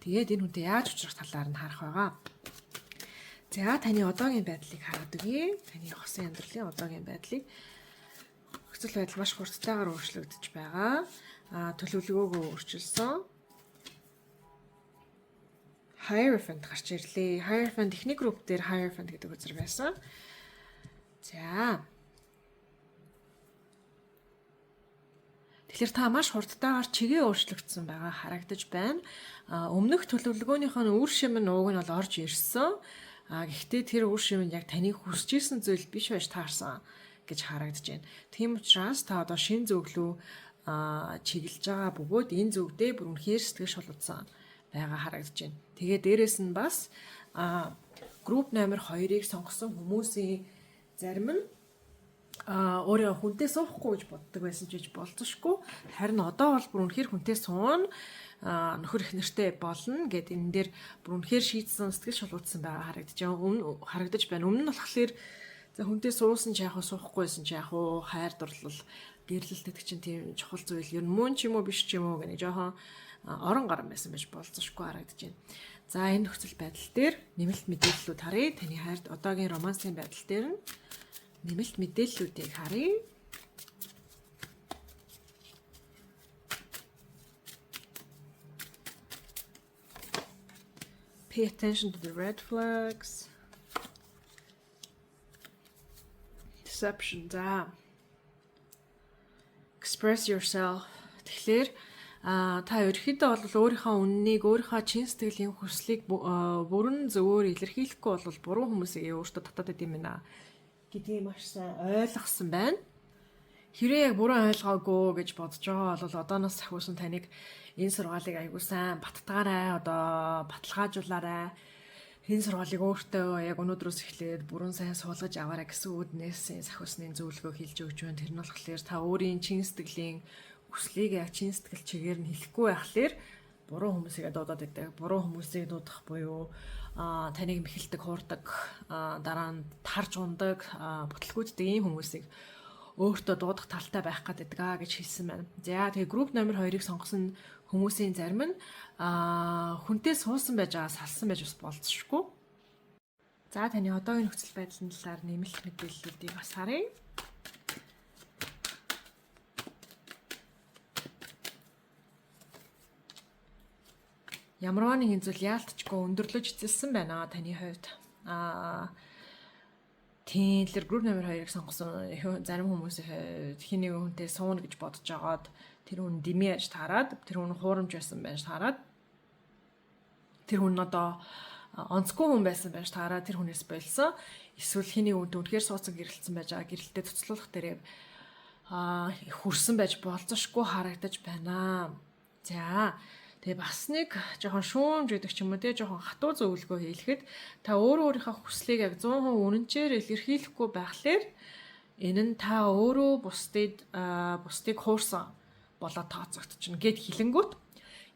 Тэгээд энэ хүнтэй яаж уулзрах талаар нь харах байгаа. За таны одоогийн байдлыг хараад өгье. Таны хосын амьдралын одоогийн байдлыг нөхцөл байдал маш хурдтайгаар өөрчлөгдөж байгаа. Төлөвлөгөөгөө өөрчилсөн. Hierophant гарч ирлээ. Hierophant эхний групп дээр Hierophant гэдэг үзэр байсан. За. Тэгэхээр та маш хурдтайгаар чигээ өөрчлөгдсөн байгаа харагдаж байна. Өмнөх төлөвлөгөөнийх нь үр шим нь ууг нь бол орж ирсэн. Гэхдээ тэр үр шим нь яг таны хүсэж исэн зүйл биш байж таарсан гэж харагдаж байна. Тийм учраас та одоо шин зөвлөө чиглэж байгаа бөгөөд энэ зүгдээ бүр үнэхээр сэтгэл шулуутсан байгаа харагдаж байна. Тэгээ дээрэс нь бас групп номер 2-ыг сонгосон хүмүүсийн зарим нь өөрөө хүнтэй суухгүй гэж боддог байсан ч гэж болцсошгүй. Харин одоо бол бүр үнэхээр хүнтэй суун нөхөр их нэртэй болно гэд энэ дээр бүр үнэхээр шийдсэн сэтгэл шулуутсан байгаа харагдаж байна. Өмнө харагдаж байна. Өмнө нь болохоор за хүнтэй суусан ч яах вэ, суухгүйсэн ч яах вэ, хайр дурлал, гэрлэлт гэдэг чинь тийм чухал зүйл ер нь мөн ч юм уу биш ч юм уу гэх нэг жоохон орон гарan байсан байж болцсошгүй харагдаж байна. За энэ нөхцөл байдал дээр нэмэлт мэдээллүүд харъя. Таны хайрт одоогийн романсын байдал дээр нь нэмэлт мэдээллүүдийг харъя. Pay attention to the red flags. Deception. За. Express yourself. Тэгэхээр та ерөнхийдөө бол өөрийнхөө үннийг, өөрийнхөө чин сэтгэлийн хүслийг бүрэн зөвөөр илэрхийлэхгүй бол буруу хүмүүсийг өөртөө татаад байд юм байна гэдгийг маш сайн ойлгосон байна. Хэрэг яг буруу ойлгоогүй гэж бодож байгаа бол одооноос ахиусан таныг энэ сургаалыг аягүй сайн баттгаарай, одоо баталгаажуулаарай. Энэ сургаалыг өөртөө яг өнөөдрөөс эхлээд бүрэн сайн суулгаж аваарай гэсэн үүднээс сахиусны зөвлөгөө хэлж өгч байна. Тэр нь болохоор та өөрийн чин сэтгэлийн хүслийг яг чин сэтгэл чигээр нь хэлэхгүй байхлаар буруу хүмүүсийг дуудаад байдаг. Буруу хүмүүсийг дуудах буюу таныг мэхэлдэг, хуурдаг, дараа нь тарж ундаг, бүтлгүүддэг ийм хүмүүсийг өөртөө дуудах талтай байх гэдэг аа гэж хэлсэн байна. За тэгээ групп номер 2-ыг сонгосон хүмүүсийн зарим нь хүнтэй суусан байж байгаа салсан байж бас болцсошгүй. За таны одоогийн нөхцөл байдлын талаар нэмэлт мэдээллүүдийг бас харъя. Ямарваа нэгэн зүйл яалтчгүй өндөрлөж эцэлсэн байна таны хувьд. Тийм, тэр group номер 2-ыг сонгосон зарим хүмүүс хэн нэгэн хүнтэй сууна гэж бодож агаад, тэр хүн дэмий аж таарад, тэр хүн хуурамч байсан байж таарад, тэр хүн одоо онцгүй хүн байсан байж таараа, тэр хүнээс болсон. Эсвэл хэн нэг хүнтэй үнэхээр сууцсан, гэрэлтсэн байж байгаа, гэрэлтэд цуцлуулах дээрээ хөрсөн байж болзошгүй харагдаж байна. За, тэгээ бас нэг жоохон шүүмж гэдэг ч юм уу, те, жоохон хатуу зөвлөгөө хэлэхэд, та өөрөө өөрийнхөө хүслийг яг 100% үнэнчээр илэрхийлэхгүй байхлаар энэ нь та өөрөө бусдыг хуурсан болоод тооцогдчихно гэд хэлэнгүүт,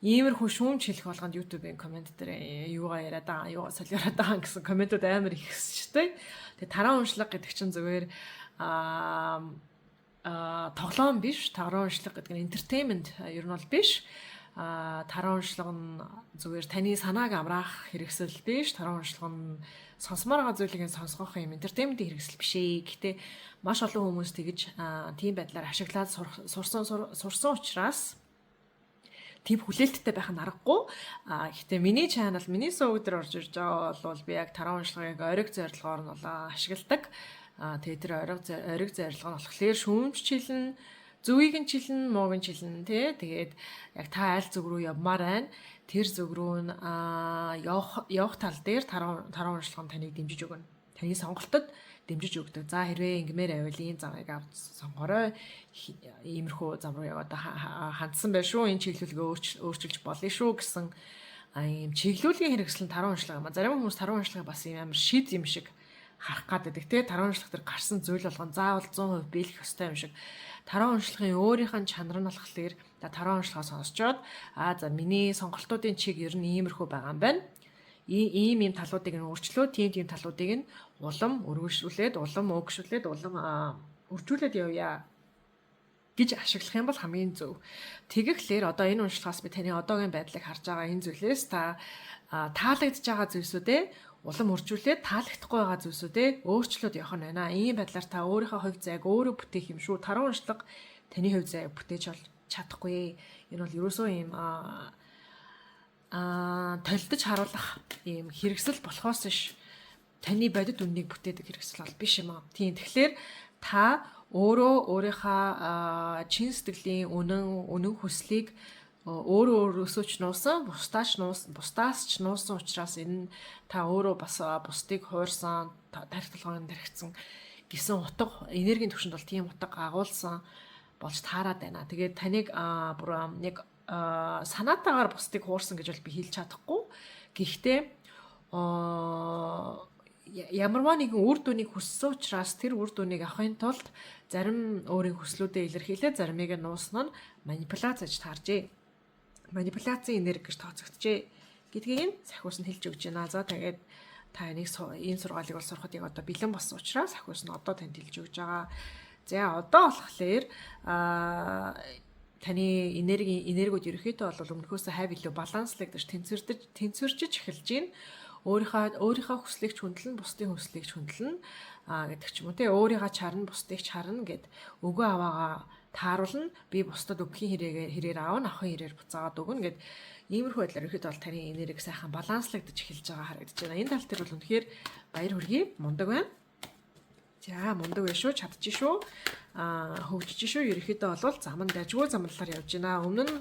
иймэрхүү шүүмж хэлэх болгонд YouTube-ийн comment дээр юугаа яриад байгаа, юугаа солиороод байгаа гэсэн comment ууд амар их хэсчтэй. Тэгээ тараа уншлага гэдэг чинь зүгээр тоглоом биш. Тараа уншлага гэдэг нь entertainment ер нь бол биш. Тараа уншлага нь зүгээр таны санааг амраах хэрэгсэл биш. Тараа уншлага нь сонсомоор байгаа зүйлийг сонсгох юм entertainment хэрэгсэл биш ээ. Гэхдээ маш олон хүмүүс тэгж тийм байдлаар ашиглаад сурсан учраас тийм хүлээлттэй байх нь аргагүй. А гэхдээ миний channel, миний суваг дээр орж ирж байгаа бол би яг тараа уншлагыг ориг зорилгоор нь болоо ашигладаг. А тэгээ тэр ориг зорилго нь болохоор шүүмж чилнэ, зүгийг нь чилнэ, мууг нь чилнэ, тий. Тэгээд яг та аль зүг рүү явмаар байна. Тэр зүг рүү нь явах тал дээр тараа уншлага нь таныг дэмжиж өгнө. Таны сонголтод дэмжиж өгдөг. За, хэрвээ ингэмээр байвал ийм замыг авч сонгорой. Иймэрхүү зам руу яг одоо хандсан байх шүү. Энэ чиглүүлгээ өөрчилж болно шүү гэсэн ийм чиглүүлгийн хэрэгсэл нь таруу уншлага юм а. Зарим хүмүүс таруу уншлагыг бас ийм амар шид юм шиг харах гад байдаг, те. Таруу уншлага дээр гарсан зүйл болгон заавал 100% биелэх ёстой юм шиг. Таруу уншлагын өөрийнх нь чанар нь болохоор та таруу уншлагаа сонсчоод, аа, за, миний сонголтуудын чиг ер нь иймэрхүү байгаа юм байна, ийм ийм талуудыг нь өөрчлөө, тийм тийм талуудыг нь улам өргөжлүүлээд, улам өөгшүүлээд, улам үржүүлээд явъя гэж ашиглах юм бол хамгийн зөв. Тэгэхлээр одоо энэ уншлагаас би таны одоогийн байдлыг харж байгаа энэ зүйлээс та таалагдж байгаа зүйлсүүдээ улам үржүүлээд, таалагдахгүй байгаа зүйлсүүдээ өөрчлөөд явах нь байна. Ийм байдлаар та өөрийнхөө хувь заяаг өөрөө бүтээх юм шүү. Таруу уншлага таны хувь заяаг бүтээж бол чадахгүй. Энэ бол ерөөсөө ийм толдож харуулах ийм хэрэгсэл болохоос ш таны бодит үннийг бүтээдэг хэрэгсэл бол биш юм аа. Тийм, тэгэхээр та өөрөө өөрийнхөө чин сэтгэлийн үнэн үнэн хүслийг өөрөө өөрөөсөө ч нуусан, бусдаас ч нуусан учраас энэ нь та өөрөө бас бусдыг хуурсан, тархи толгойн тархицсан гэсэн утга, энергийн түвшинд бол тийм утга агуулсан болж таарад байна. Тэгээд таныг бүр нэг санаатаагаар бусдыг хуурсан гэж бол би хэлж чадахгүй. Гэхдээ ямарваа нэгэн үр дүнийг хүссэн учраас тэр үр дүнийг авахын тулд зарим өөрийн хүслүүдээ илэрхийлээд, заримыг нь нуусан нь манипуляц гэж тааржээ. Манипуляцийн энерги гэж тооцогджээ гэдгийг нь сахиус нь хэлж өгч байна. За, тэгээд та энийг, энэ сургаалыг бол сурахад яг одоо бэлэн болсон учраас сахиус нь одоо танд хэлж өгч байгаа. За, одоо болохоор таны энергиуд ерөнхийдөө бол өмнөхөөсөө хавь илүү баланслагдаж, тэнцвэржиж эхэлж байна. Өөрийнхөө хүслийг ч хүндлэн, бусдын хүслийг ч хүндлэн гэдэг ч юм уу, те, өөрийгөө чарна, бусдыг ч харна гэд, өгөө аваагаа тааруулна, би бусдад өгөхийн хэрээр аавна, авахын хэрээр буцаагаад өгнө гэд, иймэрхүү байдлаар ерөнхийдөө бол таны энерги сайхан баланслагдаж эхэлж байгаа харагдаж байна. Энэ тал дээр бол үнэхээр баяр хүргэе, мундаг байна. За, мундаг байх шүү, чадчих шүү. Хөгжиж шүү. Ерөнхийдөө бол зам нь дажгүй замналаар явж байна. Өмнө нь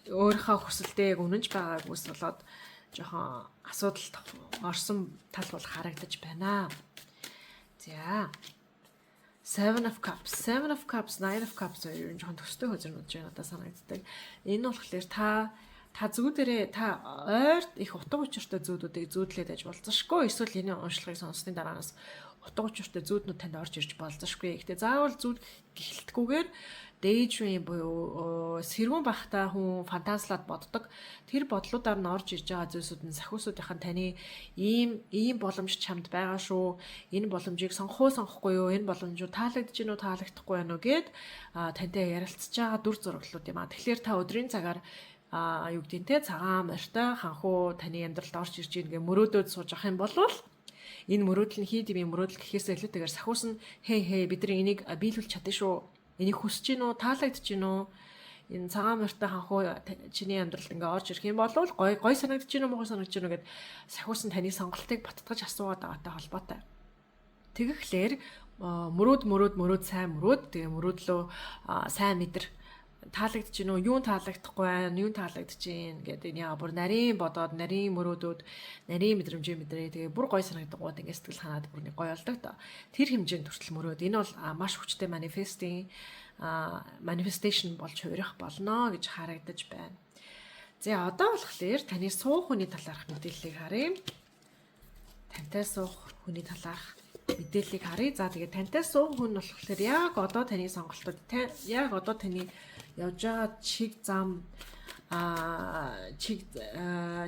өөрийнхөө хүсэлтэд яг үнэнч байгаагүйс болоод жоохон асуудалд орсон тал бол харагдаж байна. За. Seven of Cups, Seven of Cups, Nine of Cups хоёр нь жоохон төстэй хөзөрнөж байгаа надад санагддаг. Энэ болохоор та зүүдэрээ, та ойрт их утга учиртай зүүдүүдийг зүүдлээд аж болзошгүй. Эсвэл энэ уншлагыг сонссны дараанаас утга учиртай зүүднүүд танд орж ирж болзошгүй. Гэхдээ заавал зүүд гэхэлтгүүгээр daydream буюу сэргүүн байхдаа хүн фантазлаад боддог. Тэр бодлуудаар нь орж ирж байгаа зүйлсүүд нь сахиусуудынх нь таны ийм ийм боломж чамд байгаа шүү. Энэ боломжийг сонгох уу, сонгохгүй юу? Энэ боломж таалагдж гин үү, таалагдахгүй байна уу гэд тантай ярилцж байгаа дүр зураглалууд юм а. Тэгэхээр та өдрийн цагаар юу гэдгийг, те, цагаан морьтой ханхуу таны амьдралд орж ирж ийн гэ мөрөөдөөд сууж авах юм бол энэ мөрөөдөл нь хий дэмий мөрөөдөл гэхээсээ илүүтэйгээр сахиус нь хей хей, бид нар энийг биелүүлж чадна шүү. Энийг хүсэж гин үү, таалагдж гин үү? Энэ цагаан морьтой ханхуу чиний амьдралд ингээ орж ирэх юм бол гой гой санагдаж гинүү, муухай санагдаж гинүү гэд сахиусан таны сонголтыг баттгаж асуугаад байгаатай холбоотой. Тэгэхлээр мөрөөд, мөрөөд, мөрөөд, сайн мөрөөд, тэгээ мөрөөдлөө сайн мэдэр, таалагдж гин үү, юун таалагдахгүй байна, юун таалагдж гин гэдэг энэ яа бүр нарийн бодоод, нарийн мөрөөдөөд, нарийн мэдрэмжээ мэдрээ, тэгээ бүр гой санагдангууд ингээ сэтгэл ханаад бүр нэг гой болдог тоо. Тэр хэмжээнд хүртэл мөрөөд. Энэ бол маш хүчтэй manifesting manifestation болж хувирах болно гэж харагдаж байна. За, одоо болохоор таны суух хүний талаарх мэдээллийг харъя. Тантай суух хүний талаарх мэдээллийг харъя. За, тэгээд тантай суух хүн болохоор яг одоо таны сонголтууд, яг одоо таны явж байгаа чиг зам а чиг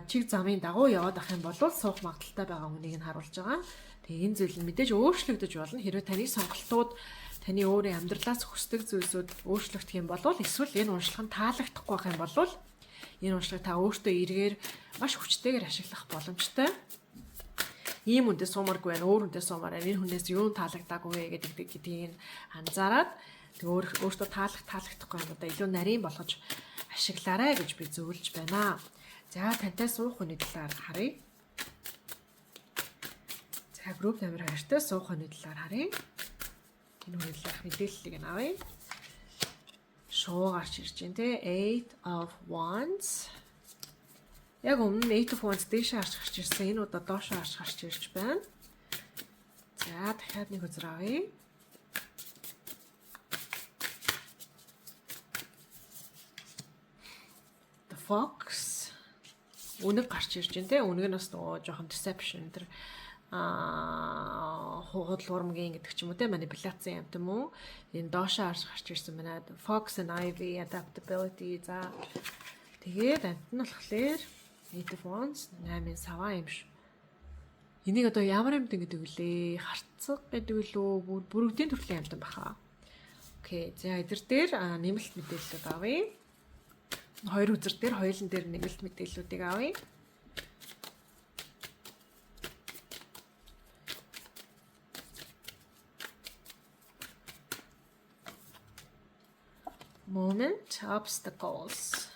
чиг замын дагуу яваад ах юм бол суух магадлалтай байгаа хүнийг нь харуулж байгаа. Тэгээ энэ зүйл нь мэдээж өөрчлөгдөж болно. Хэрвээ таны сонголтууд, таны өөрийн амьдралаас хүсдэг зүйлсүүд өөрчлөгдөх юм бол, эсвэл энэ уншлага нь таалагдахгүй байх юм бол энэ уншлагыг та өөртөө эргээр маш хүчтэйгээр ашиглах боломжтой. Ийм хүнтэй суумааргүй байна, өөр хүнтэй суумаар байна. Энэ хүнээс юу таалагдаагүй вэ гэдгийг анзаараад тэг өөртөө таалагдахгүй юм одоо илүү нарийн болгож ашиглаарай гэж би зөвлөж байна. За, тантай суух хүний талаар харъя. За, group номер 2-тай суух хүний талаар харъя. Энэ хүний талаарх мэдээллийг нь авъя. Шуу гарч ирж байна те. Eight of Wands. Яг өмнө нь Eight of Wands дээшээ харж гарч ирсэн. Энэ удаа доошоо харж гарч ирж байна. За, дахиад нэг үзэр авъя. The Fox, үнэг гарч ирж байна те. Үнэг нь бас нөгөө жоохон deception, тэр худал урмгийн гэдэг ч юм уу те, манипуляцийн юм юм уу, энэ доошоо харж гарч ирсэн байна. Fox and Ivy, adaptability. За, тэгээд амт нь болохоор Eight of Wands, 8-ын саваа юм шиг. Энийг одоо ямар амьтан гэдэг вүлээ? Харцаг гэдэг үлээ, бүр бүрэгдийн төрлийн амьтан баха. Okay. За, эдэр дээр нэмэлт мэдээлэлүүд авъя. Хоёр үзэр дээр, хоёулан дээр нэмэлт мэдээллүүдийг авъя. Moment, obstacles.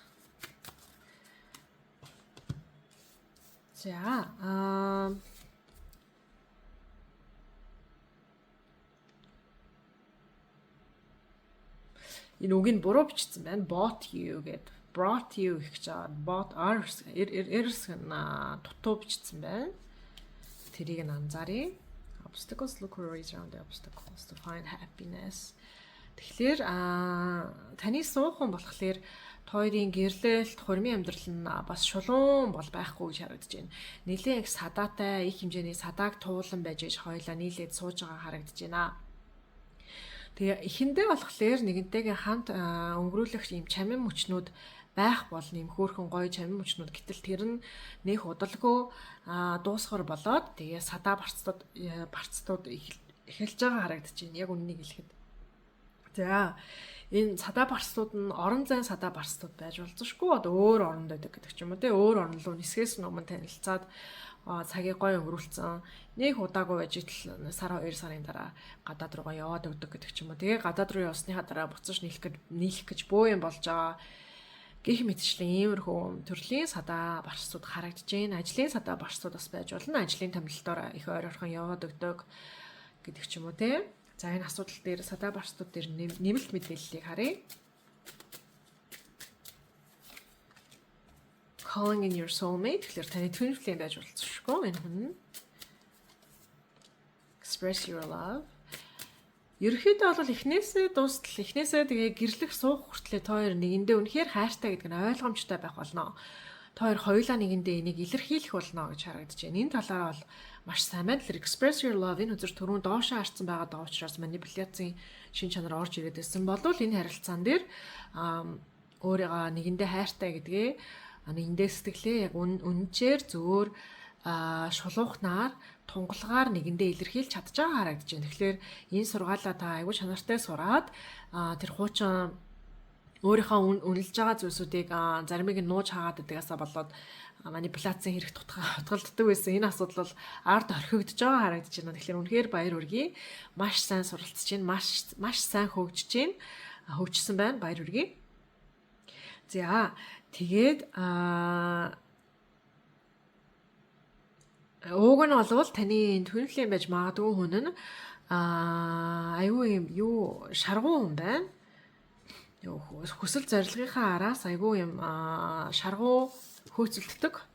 За, энэ үг нь буруу бичсэн байна. Bought you гэд, brought you гэх гэж байгаа. Bought, R R нь дутуу бичсэн байна. Тэрийг нь анзааръя. Obstacles, look for ways around the obstacles to find happiness. Тэгэхээр таны суухан болохоор хоёрын гэрлэлт, хурмын амьдрал нь бас шулуун бол байхгүй гэж харагдаж байна. Нилээн их садаатай, их хэмжээний садааг туулан байж иж хоёлаа нийлээд сууж байгаа харагдаж байна. Тэгээ эхэндээ болохоор нэгэнтэйгээ хамт өнгөрүүлэх ийм чамин мөчнүүд байх болно, юм хөөхөн гоё чамин мөчнүүд, гэтэл тэр нь нэх удалгүй дуусгар болоод тэгээ садаа барцтууд эхэлж байгаа харагдаж байна. Яг үнэнийг хэлэхэд. За, энэ садаа барцтууд нь орон зайн садаа барцтууд байж болзошгүй, одоо өөр оронд байдаг гэдэг ч юм уу те, өөр орн руу нисгээс өмнө танилцаад цагийг гоё өнгөрүүлсэн. Нэг удаагүй байж итл сар, 2 сарын дараа гадаад руугаа яваад өгдөг гэдэг ч юм уу. Тэгээ гадаад руу явсныхаа дараа буцаж нийлэх гэж бөө юм болж байгаа гэх мэтчлэн иймэрхүү төрлийн садаа барцууд харагдаж байна. Ажлын садаа барцууд бас байж болно. Ажлын томилолтоор их ойр орхон яваад өгдөг гэдэг ч юм уу те. За, энэ асуудал дээр, садаа барцууд дээр нэмэлт мэдээллийг харъя. Calling in your soulmate тэгэхээр таны twin flame байж болцсошгүй энэ хүн нь. Express your love. Ерөнхийдөө бол эхнээсээ дуустал, эхнээсээ тэгээ гэрлэх суух хүртлээр та хоёр нэгэндээ үнэхээр хайртай гэдэг нь ойлгомжтой байх болно. Та хоёр хоёулаа нэгэндээ энийг илэрхийлэх болно гэж харагдаж байна. Энэ талаараа бол маш сайн байна. Тэгэхээр express your love, энэ үзэр түрүүн доошоо харцсан байгаа даа учраас манипуляцийн шин чанар орж ирээд байсан болвол энэ харилцаан дээр өөрийгөө нэгэндээ хайртай гэдгээ, нэгэндээ сэтгэлээ яг үнэнчээр зөвөр шулуухнаар, тунгалгаар нэгэндээ илэрхийлж чадж байгаа харагдаж байна. Тэгэхээр энэ сургаалаа та айгүй чанартай сураад, тэр хуучин өөрийнхөө үнэлж байгаа зүйлсүүдийг заримыг нь нууж хаагаад байдгаасаа болоод манипуляцийн хэрэг утгалддаг байсан. Энэ асуудал бол ард орхигдож байгаа харагдаж байна. Тэгэхээр үнэхээр баяр хүргэе. Маш сайн суралцж байна. Маш маш сайн хөгжиж байна. Хөгжсөн байна. Баяр хүргэе. За тэгээд ууг нь болвол таны twin flame байж магадгүй хүн нь айгүй юм юу шаргуу хүн байна. Хүсэл зорилгынхаа араас айгүй юм шаргуу хөөцөлддөг.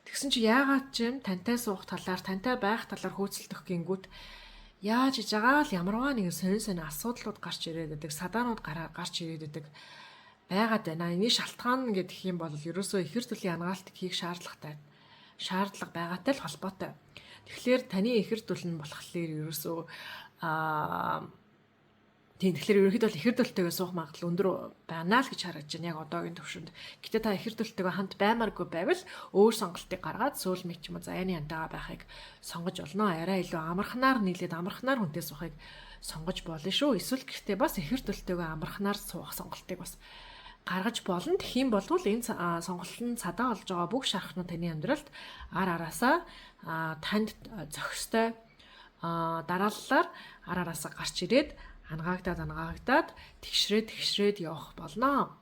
Тэгсэн чи яагаад ч юм тантай суух талаар, тантай байх талаар хөөцөлдөх гингүүт яаж иж байгаа л ямарваа нэгэн сонин сонин асуудлууд гарч ирээд байдаг, садаанууд гарч ирээд байдаг байгаад байна. Эний шалтгаан гэдэг юм бол ерөөсөө ихэр төлийн анагаалт хийх шаардлага байгаатай л холбоотой. Тэгэхээр таны ихэр төл нь болохоор ерөөсөө тийм, тэгэхээр ерөнхийдөө бол ихэр төлтэйгээ суух магадлал өндөр байна л гэж харагдаж байна яг одоогийн төвшөнд. Гэтэ та ихэр төлтэйгээ хамт баймааргүй байвал өөр сонголтыг гаргаад soulmate ч юм уу заяаны янтайгаа байхыг сонгож болно. Арай илүү амархнаар нийлээд амархнаар хүнтэй суухыг сонгож болно шүү. Эсвэл гэхдээ бас ихэр төлтэйгээ амархнаар суух сонголтыг бас гаргаж болно. Тэгэх юм бол энэ сонголт нь цадаа олж байгаа бүх шархнууд таны амьдралд ар араасаа танд зохистой дарааллаар ар араасаа гарч ирээд анагаагдаад тэгшрээд тэгшрээд явах болно.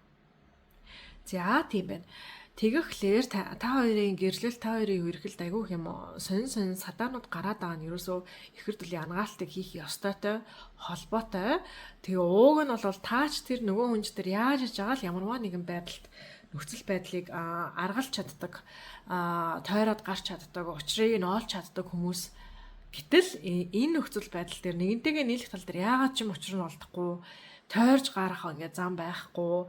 За, тийм байна. Тэгэхлээр та хоёрын гэрлэл, та хоёрын үерхэлд айгүйх юм сонин сонин садаанууд гараад байгаа нь ерөөсөө ихэр төлийн анагаалтыг хийх ёстойтой холбоотой. Тэгээ ууг нь бол таач тэр нөгөө хүнч тэр яаж иж байгаа л ямарваа нэгэн байдалд нөхцөл байдлыг аргалж чаддаг, тойроод гарч чаддаг, учрыг нь олж чаддаг хүмүүс. Гэтэл энэ нөхцөл байдал дээр нэгэнтэйгээ нийлэх тал дээр яагаад ч юм учир нь олдохгүй, тойрж гарах ингээ зам байхгүй,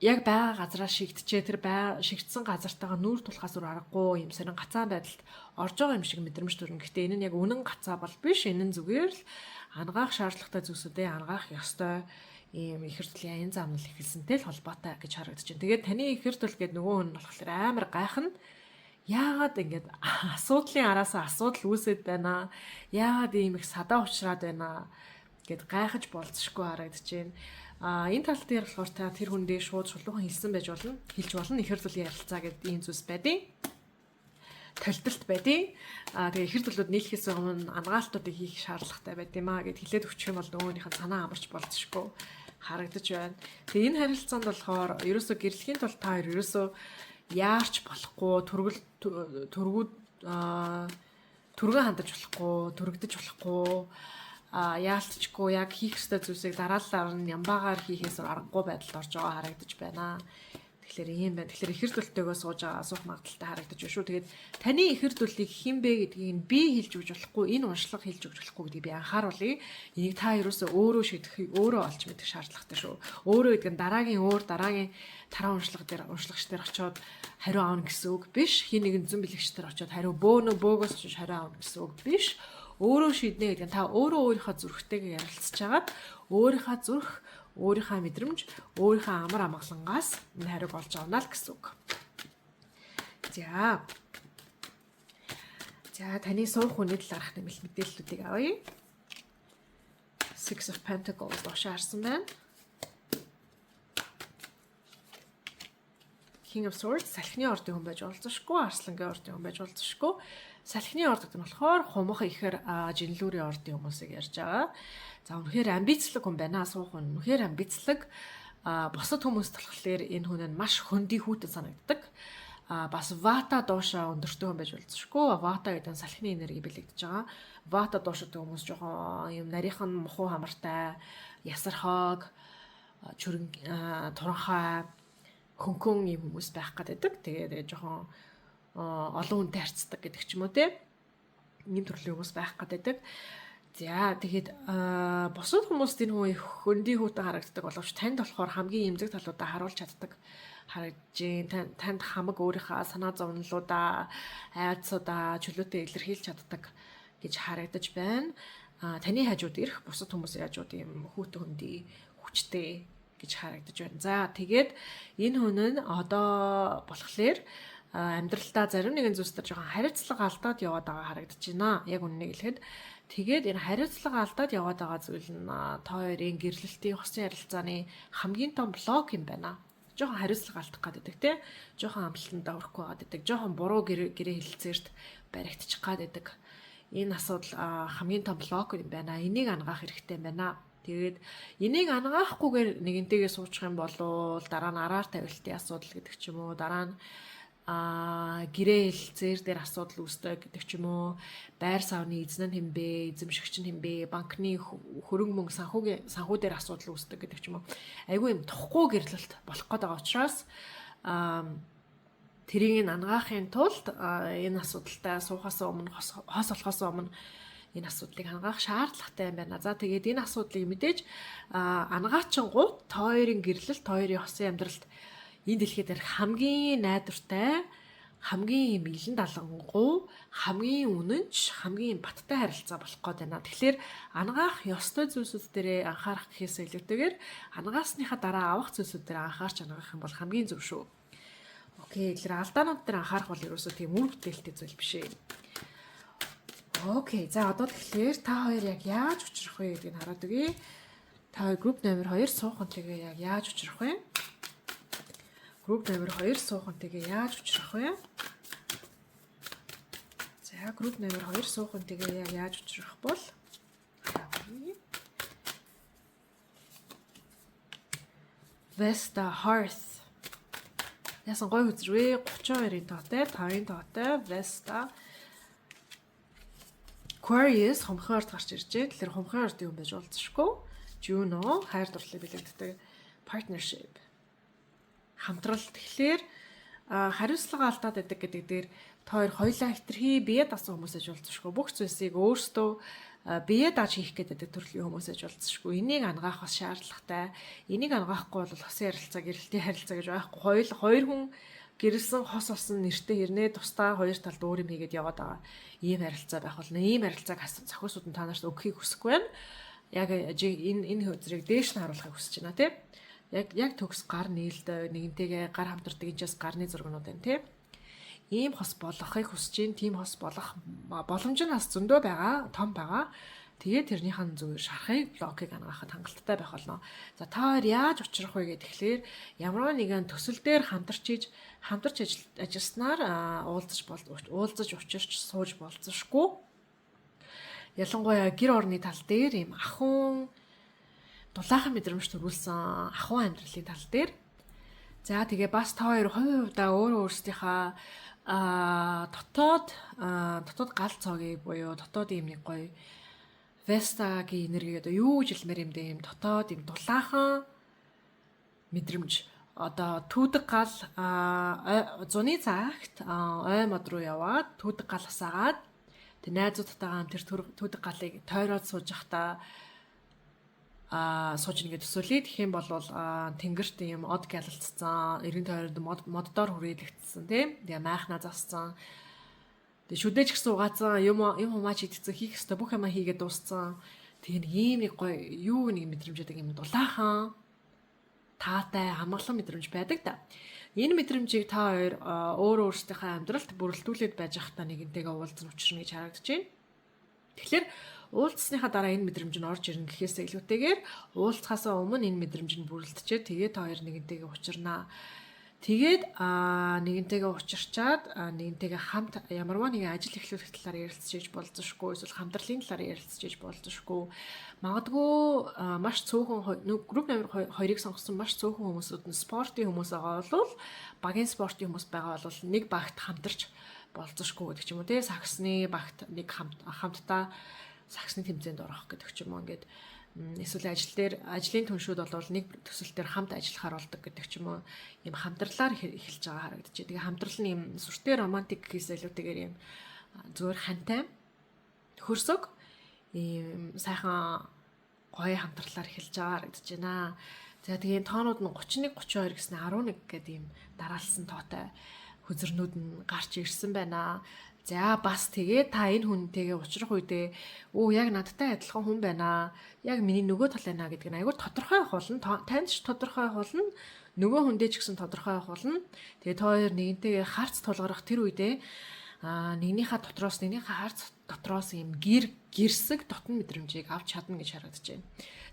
яг байгаа газараа шигтжээ, тэр бай шигдсэн газартайгаа нүүр тулахаас өөр аргагүй юм сонин гацаан байдалд орж байгаа юм шиг мэдрэмж төрнө. Гэтэ энэ нь яг үнэн гацаа бол биш. Энэ нь зүгээр л анагаах шаардлагатай зүйлсүүдээ анагаах ёстой ийм ихэр төлийн аян замнал эхэлсэнтэй л холбоотой гэж харагдаж байна. Тэгээд таны ихэр төл гээд нөгөө хүн нь болохоор амар гайхна. Яагаад ингэж асуудлын араасаа асуудал үүсэт байна? Яагаад ийм их садаа учраад байна гэд гайхаж болцсошгүй харагдаж байна. Энэ тал дээр болохоор та тэр хүндээ шууд шулуухан хэлсэн байж болно. Хэлж болно. Ихэр төлийн ярилцаа гэдэг ийм зүйлс байдیں۔ Толдолт байдیں۔ Тэгээ ихэр төлүүд нийлэхээс өмнө анагаалтуудыг хийх шаардлагатай байд юм аа гэд хэлээд өгчих юм бол нөгөөнийх нь санаа амарч болцсошгүй харагдаж байна. Тэгээ энэ харилцаанд болохоор ерөөсөө гэрлэхийн тулд та хоёр ерөөсөө яарч болохгүй, түргэл түргүүд түргэн хандаж болохгүй, түрэгдэж болохгүй, яалтчгүй яг хийх ёстой зүйлсийг дараалалаар нь ямбаагаар хийхээс аргагүй байдалд орж байгаа харагдаж байна. Тэгэхээр ийм байна. Тэгэхээр ихэр төлтэйгөө сууж байгаа асуух магадлалтай харагдаж байна шүү. Тэгээд таны ихэр төлийг хэн бэ гэдгийг нь би хэлж өгч болохгүй, энэ уншлага хэлж өгч болохгүй гэдгийг би анхааруулъя. Энийг та ерөөсөө өөрөө шийдэхийг өөрөө олж мэдэх шаардлагатай шүү. Өөрөө гэдэг нь дараагийн өөр дараагийн тараа уншлага дээр уншлагч дээр очиод хариу авна гэсэн үг биш. Хин нэгэн зүүн бэлэгч дээр очиод хариу бөөнө бөөгөөс очиж хариу авна гэсэн үг биш. Өөрөө шийднэ гэдэг нь та өөрөө өөрийнхөө зүрхтэйгээ ярилцж хагаад өөрийнхөө зүрх, өөрийнхөө мэдрэмж, өөрийнхөө амар амгалангаас энэ хариуг олж авна л гэсэн үг. За. За, таны суух хүний талаарх нэмэлт мэдээллүүдийг авъя. Six of Pentacles доош харсан байна. King of Swords, салхины ордын хүн байж болзошгүй, арслангийн ордын хүн байж болзошгүй. Салхины орд гэдэг нь болохоор хумх ихэр жинлүүрийн ордын хүмүүсийг ярьж байгаа. За, үнэхээр амбицлаг хүн байна. Суух хүн үнэхээр амбицлаг. Бусад хүмүүст болохоор энэ хүн нь маш хөндөй хүйтэн санагддаг. Бас вата дооша өндөртэй хүн байж болзошгүй. Вата гэдэг нь салхины энерги бэлэгдэж байгаа. Вата доошотой хүмүүс жоохон юм нарийнхан, мухуу хамартай, ясархог, чүрэн туранхай, хөнкөн юм хүмүүс байх гэдэг. Тэгээд жоохон олон хүнтэй харьцдаг гэдэг ч юм уу те. Ийм төрлийн хүмүүс байх гэдэг. За, тэгээд бусад хүмүүст энэ хүн хөндөй хүйтэн харагддаг боловч танд болохоор хамгийн эмзэг талуудаа харуулж чаддаг харагдаж байна. Танд хамаг өөрийнхөө санаа зовнилуудаа, айдсуудаа чөлөөтэй илэрхийлж чаддаг гэж харагдаж байна. Таны хажууд ирэх бусад хүмүүсийн хажууд ийм хүйтэн, хөндөй, хүчтэй гэж харагдаж байна. За, тэгээд энэ хүн нь одоо болохоор амьдралдаа зарим нэгэн зүйлс дээр жоохон хариуцлага алдаад яваад байгаа харагдаж байна. Яг үнэнийг хэлэхэд тэгээд энэ хариуцлага алдаад яваад байгаа зүйл нь та хоёрын гэрлэлтийн хосын харилцааны хамгийн том block юм байна. Жоохон хариуцлага алдах гэдэг те. Жоохон амлалтандаа хүрэхгүй байгаад байдаг. Жоохон буруу гэрээ хэлэлцээрт баригдчих гад байдаг. Энэ асуудал хамгийн том block юм байна. Энийг анагаах хэрэгтэй юм байна. Тэгээд энийг ангаахгүйгээр нэгэнтэйгээ суучих юм бол дараа нь араар тавилтын асуудал гэдэг ч юм уу, дараа нь гэрээ хэлцээр дээр асуудал үүсдэг гэдэг ч юм уу, байр савны эзэн нь хэн бэ, эзэмшигч нь хэн бэ, банкны хөрөнгө мөнгө санхүү дээр асуудал үүсдэг гэдэг ч юм уу. Айгүй юм тухгүй гэрлэлт болох гээд байгаа учраас тэрийг нь ангаахын тулд энэ асуудалтай суухаас өмнө, хос болохоос өмнө энэ асуудлыг ангаах шаардлагатай юм байна. За тэгээд энэ асуудлыг мэдээж ангаачингууд та хоёрын гэрлэлт, та хоёрын хосын амьдралд энэ дэлхий дээр хамгийн найдвартай, хамгийн юм илэн далангуу, хамгийн үнэнч, хамгийн баттай харилцаа болох гээд байна. Тэгэхээр ангаах ёстой зүйлсүүд дээрээ анхаарах гэхээс илүүтэйгээр ангааснийхаа дараа авах зүйлсүүд дээр анхаарч ангаах юм бол хамгийн зөв шүү. Окей, тэгэхээр алдаанууд дээр анхаарах бол ерөөсөө тийм үр бүтээлтэй зүйл биш ээ. Окей, за одоо тэгэхээр та хоёр яг яаж учрах вэ гэдгийг хараад өгье. Та хоёр групп номер 2 суухантэйгээ яг яаж учрах вэ? Групп номер 2 суухантэйгээ яаж учрах вэ? За, групп номер 2 суухантэйгээ яг яаж учрах бол Vesta Hearth. Яасан гоё үзрвэ 32-ын тоотой, 5-ын тоотой Vesta Aquarius хумхын орд гарч ирж байна. Тэгэхээр хумхын орд юм байж уулзшгүй. Juno хайр дурлалыг бэлэгддэг partnership. Хамтрал. Тэгэхээр хариуцлага алдаад байдаг гэдэг дээр та хоёр хоёлаа хитрхи бие даасан хүмүүсэж уулзшгүй. Бүх зүйлсийг өөрсдөө бие дааж хийх гэдэг төрлийн хүмүүсэж уулзшгүй. Энийг ангаах бас шаардлагатай. Энийг ангаахгүй бол хосын харилцаа, гэрэлтийн харилцаа гэж байхгүй. Хоёр хүн гэрэлсэн хос болсон нэртэй хэрнээ тусдаа хоёр талд өөр юм хийгээд яваад байгаа. Ийм харилцаа байх болно. Ийм харилцааг зохиосууд нь та нарт өгөхийг хүсэхгүй байна. Яг энэ хөзрийг дээш нь харуулахыг хүсэж байна тий. Яг төгс гар нийлдэг, нэгнтэйгээ гар хамтардаг энэчээс гарны зургнууд байна тий. Ийм хос болгохыг хүсэж байна. Тийм хос болох боломж нь бас зөндөө байгаа, том байгаа. Тэгээд тэрнийх нь зүгээр шарахыг, блокийг ангаахад хангалттай байх болно. За та хоёр яаж учрах вэ гэхээр ямар нэгэн төсөл дээр хамтарч ажилласнаар уулзаж учирч сууж болзошгүй. Ялангуяа гэр орны тал дээр ийм ахуйн дулаахан мэдрэмж төрүүлсэн ахуйн амьдралын тал дээр. За тэгээ бас та хоёр хувь хувьдаа өөрөө өөрсдийнхаа дотоод гал цоогийг буюу дотоод ийм нэг гоё Вестагийн энерги одоо юу гэж хэлмээр юм бэ? Ийм дотоод ийм дулаахан мэдрэмж одоо түүдэг гал зуны цагт ой мод руу яваад түүдэг гал асаагаад тэг найзуудтайгаа тэр түүдэг галыг тойроод сууж явахдаа сууж нэгэ төсөөлье. Тэгэх юм бол тэнгэрт ийм од гялалцсан, эргэн тойронд моддоор хүрээлэгдсэн тийм. Тэгээ майхнаа зассан. Тэгээ шүдэж гисэн угаацсан, юм хумаач идсэн, хийх ёстой бүх юмаа хийгээд дууссан. Тэгээ нэг ийм нэг гоё юу нэг мэдрэмж байдаг юм дулаахан таатай амгалан мэдрэмж байдаг да. Энэ мэдрэмжийг та хоёр өөрөө өөрсдийнхээ амьдралд бүрэлдүүлээд байж байхдаа нэгэнтэйгээ уулзсан учрна гэж харагдаж байна. Тэгэхээр уулзсныхаа дараа энэ мэдрэмж нь орж ирнэ гэхээсээ илүүтэйгээр уулзахаасаа өмнө энэ мэдрэмж нь бүрэлдэжээ. Тэгээ та хоёр нэгэнтэйгээ учирнаа. Тэгээд нэгэнтэйгээ учирчаад нэгэнтэйгээ хамт ямарваа нэгэн ажил эхлүүлэх талаар ярилцж болзошгүй, эсвэл хамтралын талаар ярилцж болзошгүй. Магадгүй маш цөөхөн групп номер 2-ыг сонгосон маш цөөхөн хүмүүсүүд нь спортын хүмүүс байгаа бол багийн спортын хүмүүс байгаа бол нэг багт хамтарч болзошгүй гэдэг ч юм уу тий. Саксны багт нэг хамтдаа саксны тэмцээнд орох гэдэг ч юм уу ингээд эсвэл ажил дээр ажлын түншүүд бол нэг төсөл дээр хамт ажиллахаар болдог гэдэг ч юм уу ийм хамтралаар эхэлж байгаа харагдчихэ. Тэгээ хамтрал нь ийм сүртэй романтик гэхээс илүүтэйгээр ийм зүгээр хантай хөрсөг ийм сайхан гоё хамтралаар эхэлж байгаа харагдаж байна. За тэгээ тоонууд нь 31 32 гэсэн 11 гэдэг ийм дараалсан тоотой хөзөрнүүд нь гарч ирсэн байна. За бас тэгээ та энэ хүнтэйгээ учрах үедээ яг надтай адилхан хүн байна. Яг миний нөгөө тал байна гэдэг нь айгүй тодорхой байх болно. Танд ч тодорхой байх болно. Нөгөө хүндээ ч гэсэн тодорхой байх болно. Тэгээ та хоёр нэгэнтэйгээ харц тулгарах тэр үедээ нэгнийхээ дотроос нэгнийхээ харц дотроос юм гэрсэг дотн мэдрэмжийг авч чадна гэж харагдаж байна.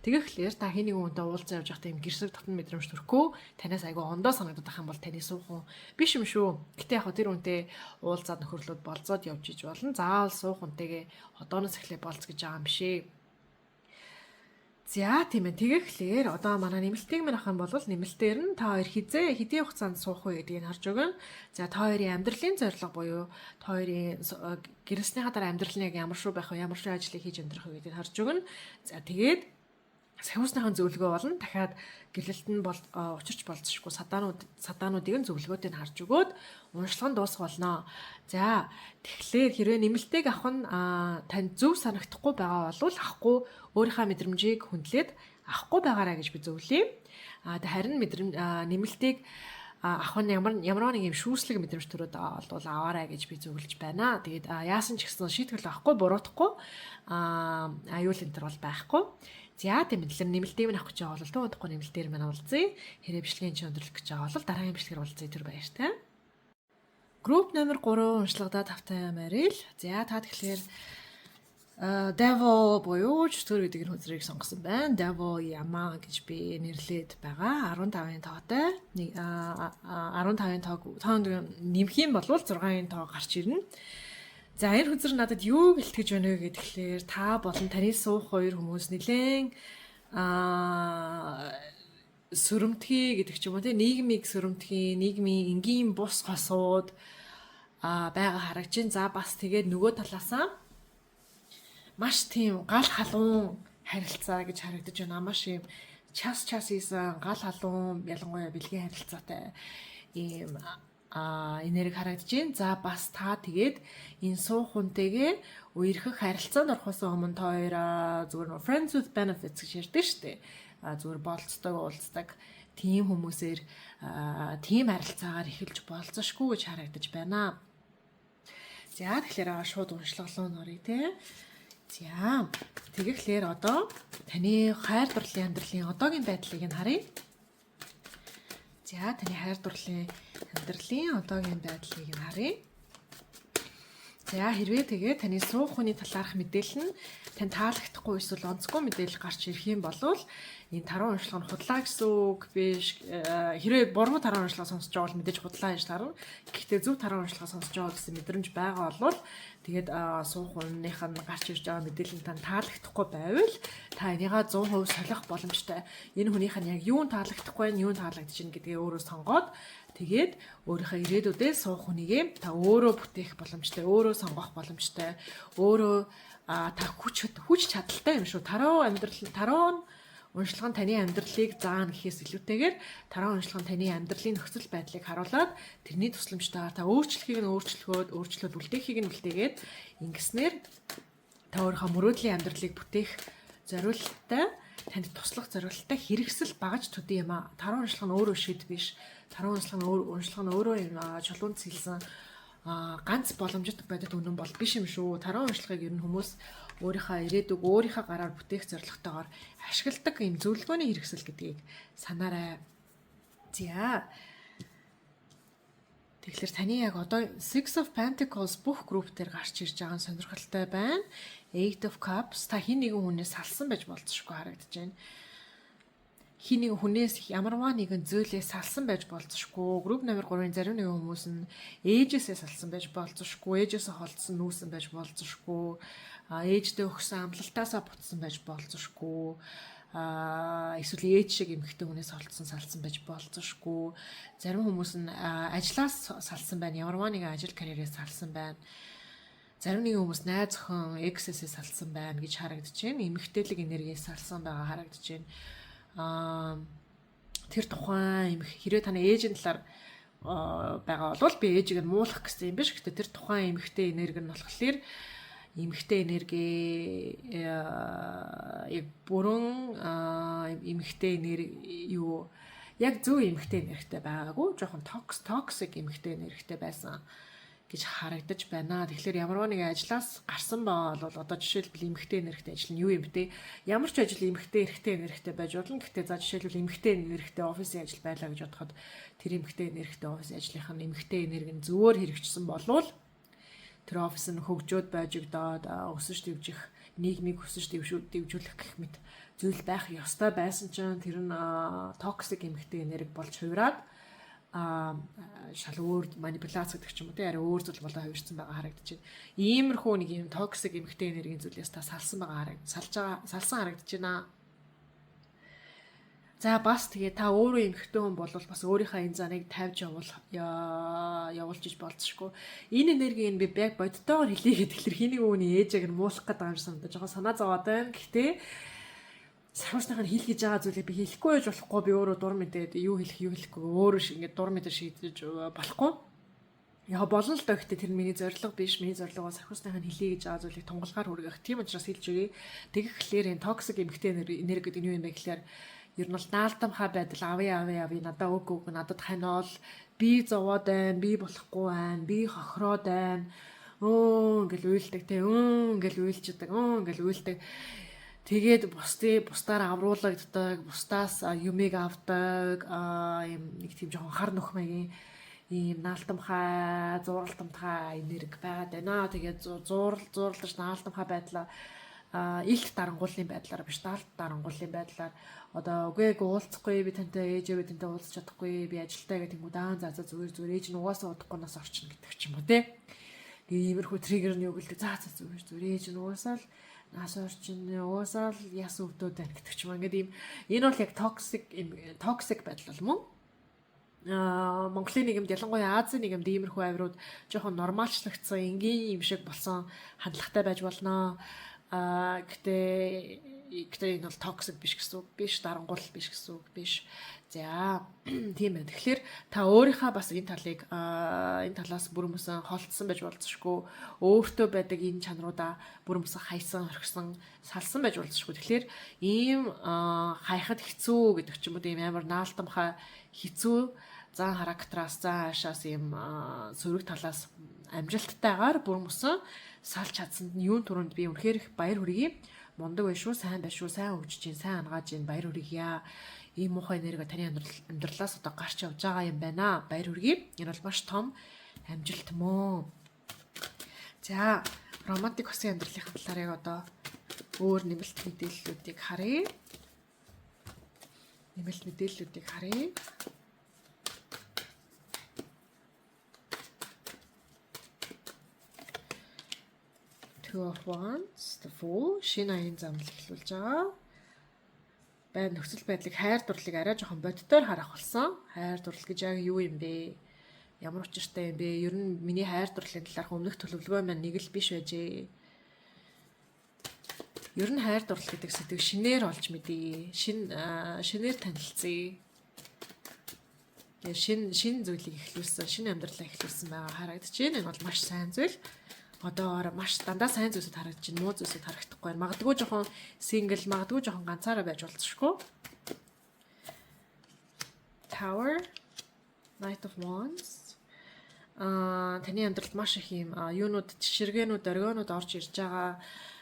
Тэгэхээр та хин нэгэн хүнтэй уулзсан явж байхдаа юм гэрсэг дотн мэдрэмж төрөхгүй танаас айгүй ондоо санагдаад байх юм бол таны суух хүн биш юм шүү. Гэтэ яг тэр хүнтэй уулзаад нөхөрлүүд болзоод явж иж болно. Заавал суух хүнтэйгээ одооноос эхлээ болц гэж байгаа юм биш ээ. За, тийм ээ. Тэгэхлээр одоо манай нэмэлтийг минь авах юм бол нэмэлтээр нь та хоёр хэзээ хэдийн хугацаанд суух вэ гэдгийг харж өгнө. За, та хоёрын амьдралын зорилго буюу та хоёрын гэрлэснийхаа дараа амьдрал нь яг ямар шүү байх вэ, ямар шүү ажлыг хийж амьдрах вэ гэдгийг харж өгнө. За, тэгээд сахиусныхаа зөвлөгөө болно. Дахиад гэрлэлт нь бол учирч болзошгүй садаануудыг нь зөвлөгөөтэй нь харж өгөөд уншлага нь дуусах болно. За, тэгэхээр хэрвээ нэмэлтийг авах нь танд зөв санагдахгүй байгаа бол авахгүй, өөрийнхөө мэдрэмжийг хүндлээд авахгүй байгаарай гэж би зөвлөе. Харин нэмэлтийг авах нь ямар ямар нэг юм шүүслэг мэдрэмж төрөөд байгаа бол аваарай гэж би зөвлөж байна. Тэгээд яасан ч гэсэн шийтгэл авахгүй, буруутахгүй, аюул энэ төр бол байхгүй. За, тийм ээ, нэмэлтийг минь авах гэж байгаа бол тун удахгүй нэмэлтээр минь уулзъя. Хэрэг бичлэгийн чинь өндөрлөх гэж байгаа бол дараагийн бичлэгээр уулзъя. Түр баяртай. Групп номер 3 уншлагадаа тавтай морил. За, та тэгэхээр Devil буюу чөтгөр гэдэг энэ хөзрийг сонгосон байна. Devil Яма гэж би нэрлээд байгаа. 15-ын тоотой. 15-ын тоог тоонд нэмэх юм бол 6-ын тоо гарч ирнэ. За, энэ хөзөр надад юу гэлтгэж байна вэ гэхээр та болон таны суух хоёр хүмүүс нэлээн сөрөмтгий гэдэг ч юм уу, тийм, нийгмийг сөрөмтгий, нийгмийн энгийн бус хосууд байгаа харагдаж байна. За, бас тэгээд нөгөө талаасаа маш тийм гал халуун харилцаа гэж харагдаж байна. Маш юм час час хийсэн гал халуун, ялангуяа бэлгийн харилцаатай ийм энерги харагдаж байна. За, бас та тэгээд энэ суух хүнтэйгээ үерхэх харилцаанд орохоос өмнө та хоёроо зүгээр нөө friends with benefits гэж ярьдаг шүү дээ. Зүгээр болцдог, уулздаг тийм хүмүүсээр, тийм харилцаагаар эхэлж болзошгүй гэж харагдаж байна. За, тэгэхээр шууд уншлага руу оръё, те. За, тэгэхлээр одоо таны хайр дурлалын амьдралын одоогийн байдлыг нь харъя. За, таны хайр дурлалын амьдралын одоогийн байдлыг нь харъя. За, хэрвээ тэгээ таны суух хүний талаарх мэдээлэл нь тань таалагдахгүй эсвэл онцгүй мэдээлэл гарч ирэх юм бол энэ таруу уншлага нь худлаа гэсэн үг биш. Хэрвээ буруу таруу уншлага сонсож байгаа бол мэдээж худлаа гэж таарна. Гэхдээ зөв таруу уншлага сонсож байгаа гэсэн мэдрэмж байгаа бол, тэгээд суух хүнийх нь гарч ирж байгаа мэдээлэл нь тань таалагдахгүй байвал та энийгээ 100% солих боломжтой. Энэ хүнийх нь яг юу таалагдахгүй байна, юу таалагдаж байна гэдгээ өөрөө сонгоод, тэгээд өөрийнхөө ирээдүйдээ суух хүнийгээ та өөрөө бүтээх боломжтой, өөрөө сонгох боломжтой, өөрөө та хүч хүч чадалтай юм шүү. Таро амьдрал, таро нь уншлага нь таны амьдралыг заана гэхээс илүүтэйгээр таро уншлага нь таны амьдралын нөхцөл байдлыг харуулад, тэрний тусламжтайгаар та өөрчлөхийг нь өөрчлөхөд, өөрчлөлт үлдээхийг нь үлдээгээд, ингэснээр та өөрийнхөө мөрөөдлийн амьдралыг бүтээх зориулттай, танд туслах зориулттай хэрэгсэл багаж төдий юм а. Таро уншлага нь өөрөө шид биш. Таро уншлага нь өөр уншлага нь өөрөө юм чулуун цэлсэн ганц боломжит бодит үнэн бол биш юм шүү. Таро уншлагыг ер нь хүмүүс өөрийнхөө ирээдүг өөрийнхөө гараар бүтээх зорилготойгоор ашигладаг юм зөвлөгөөний хэрэгсэл гэдгийг санаарай. За. Тэгэхээр таны яг одоо Six of Pentacles бүх групп дээр гарч ирж байгаа нь сонирхолтой байна. Eight of Cups, та хэн нэгэн хүнээс салсан байж болзошгүй харагдаж байна. Хэн нэгэн хүнээс, ямарваа нэгэн зүйлээс салсан байж болзошгүй. Групп номер 3-ын зарим нэгэн хүмүүс нь ээжээсээ салсан байж болзошгүй, ээжээсээ холдсон, нүүсэн байж болзошгүй, ээждээ өгсөн амлалтаасаа буцсан байж болзошгүй, эсвэл ээж шиг эмэгтэй хүнээс холдсон, салсан байж болзошгүй. Зарим хүмүүс нь ажлаас салсан байна. Ямарваа нэгэн ажил карьерээс салсан байна. Зарим нэгэн хүмүүс найз охин ex ээсээ салсан байна гэж харагдаж байна. Эмэгтэйлэг энергиэс салсан байгаа харагдаж байна. Тэр тухайн эмх хэрвээ таны ээжийн талаар байгаа бол би ээжийг нь муулах гэсэн юм биш. Гэхдээ тэр тухайн эмэгтэй энерги нь болохоор эмэгтэй энерги яг бүрэн эмэгтэй энерги юу, яг зөв эмэгтэй энергитэй байгаагүй, жоохон toxic эмэгтэй энергитэй байсан гэж харагдаж байна. Тэгэхээр ямар нэгэн ажлаас гарсан байгаа бол, одоо жишээлбэл, эмэгтэй энергитэй ажил нь юу юм бэ? Ямар ч ажил эмэгтэй эрэгтэй энергитэй байж болно. Гэхдээ за, жишээлбэл, эмэгтэй энергитэй офисын ажил байлаа гэж бодоход тэр эмэгтэй энергитэй офисын ажлынх нь эмэгтэй энерги нь зөвөр хэрэгжсэн болвол тэр офис нь хөгжөөд байжигдоод, өсөж дэвжих, нийгмийг өсөж дэвжүүлэх гэх мэт зүйл байх ёстой байсан чинь тэр нь toxic эмэгтэй энерги болж хувираад, шал өөр манипуляц гэдэг ч юм уу, те, арай өөр зүйл болоо хувирсан байгаа харагдаж байна. Иймэрхүү нэг юм toxic эмэгтэй энергийн зүйлээс та салсан байгаа харагд салж байгаа, салсан харагдаж байна. За, бас тэгээ та өөрөө эмэгтэй хүн бол бас өөрийнхөө энэ заныг тавьж явуулж иж болцсошгүй. Энэ энергийг би яг бодтойгоор хэлье гэхэлэр хинийг үүний ээжээг нь муулах гэдэг юм шиг санагдаж байгаа. Санаа зовоод байна. Гэхдээ сарвчных нь хэл гэж байгаа зүйлийг би хэлэхгүй байж болохгүй. Би өөрөө дур мэдээд юу хэлэх, юу хэлэхгүй өөрөө шиг ингээд дур мэдээ шийдэж болохгүй. Яг болно л доо, гэхдээ тэр миний зорилго биш. Миний зорилго бол сархуусных нь хэлье гэж байгаа зүйлийг тунгалгаар хүргэх. Тийм учраас хэлж өгье. Тэгэхлээр энэ toxic эмэгтэй энерги гэдэг нь юу юм бэ гэхлээр ер нь бол наалтамхай байдал, авъя, авъя, авъя, надаа өг, өг, надад ханиол, би зовоод байна, би болохгүй байна, би хохироод байна. Өө ингээл уйлдаг те, өө ингээл уйлчдаг, өө ингээл уйлдаг. Тэгээд бусдаар авруулагддаг, бусдаас юмыг авдаг, юм нэг тийм жоохон хар нөх маягийн ийм наалтамхай, зууралтамхай энерги байгаад байна. Тэгээд зуурал зуурлаж наалтамхай байдлаа илт дарангуулын байдлаар биш, даалт дарангуулын байдлаар одоо үгүй ээ, уулзахгүй би тантай, ээжээ, би тантай уулзах чадахгүй, би ажилтаа гэх тэнгүүд аа, за за, зүгээр зүгээр, ээж нь угаасаа удахгүй нас орчихно гэдэг ч юм уу те. Тэгээ иймэрхүү trigger нь юу гэлдэг, за за, зүгээр зүгээр, ээж нь угаасаа л нас орчин, угаасаа л яс өвдөөд байна гэдэг ч юм. Ингээд ийм энэ бол яг toxic байдал бол мөн Монголын нийгэмд, ялангуяа Азийн нийгэмд иймэрхүү авирууд жоохон нормалчлагдсан, энгийн юм шиг болсон хандлагатай байж болно. Гэтэ энэ бол toxic биш гэсэн үг биш, дарангуул биш гэсэн үг биш. За, тийм байна. Тэгэхээр та өөрийнхөө бас энэ талыг энэ талаас бүр мөсөн холдсон байж болзошгүй, өөртөө байдаг энэ чанаруудаа бүр мөсөн хайсан, орхисон, салсан байж болзошгүй. Тэгэхээр ийм хайхад хэцүү гэдэг ч юм уу, ийм амар наалтамхай хэцүү зан характераас, зан аашаас, ийм сөрөг талаас амжилттайгаар бүр мөсөн салж чадсанд нь юун түрүүнд би үнэхээр их баяр хүргэе. Мундаг байх шүү, сайн байх шүү, сайн хөгжиж чинь, сайн ангааж чинь, баяр хүргье. Ийм муухай энерги таны амьдралаас одоо гарч явж байгаа юм байна. Баяр хүргэе. Энэ бол маш том амжилт мөө. За, романтик хосын амьдралын талаар яг одоо өөр нэмэлт мэдээллүүдийг харъя. Нэмэлт мэдээллүүдийг харъя. Two of Wands, the Fool, шинэ аян замнал эхлүүлж байгаа. Бай нөхцөл байдлыг, хайр дурлалыг арай жоохон бодитоор харах болсон. Хайр дурлал гэж яг юу юм бэ? Ямар учиртай юм бэ? Ер нь миний хайр дурлалын талаарх өмнөх төлөвлөгөө маань нэг л биш байжээ. Ер нь хайр дурлал гэдэг сэдвийг шинээр олж мэдье. Шинээр танилцъя. Шинэ шинэ зүйлийг эхлүүлсэн, шинэ амьдралаа эхлүүлсэн байгаа харагдаж байна. Энэ бол маш сайн зүйл. Одоо маш дандаа сайн зүйлсүүд харагдаж байна. Муу зүйлсүүд харагдахгүй байна. Магадгүй жоохон single, магадгүй жоохон ганцаараа байж болзошгүй. Tower, Knight of Wands. Таны амьдралд маш их юм юунууд, ширгээнүүд, оргионууд орж ирж байгаа,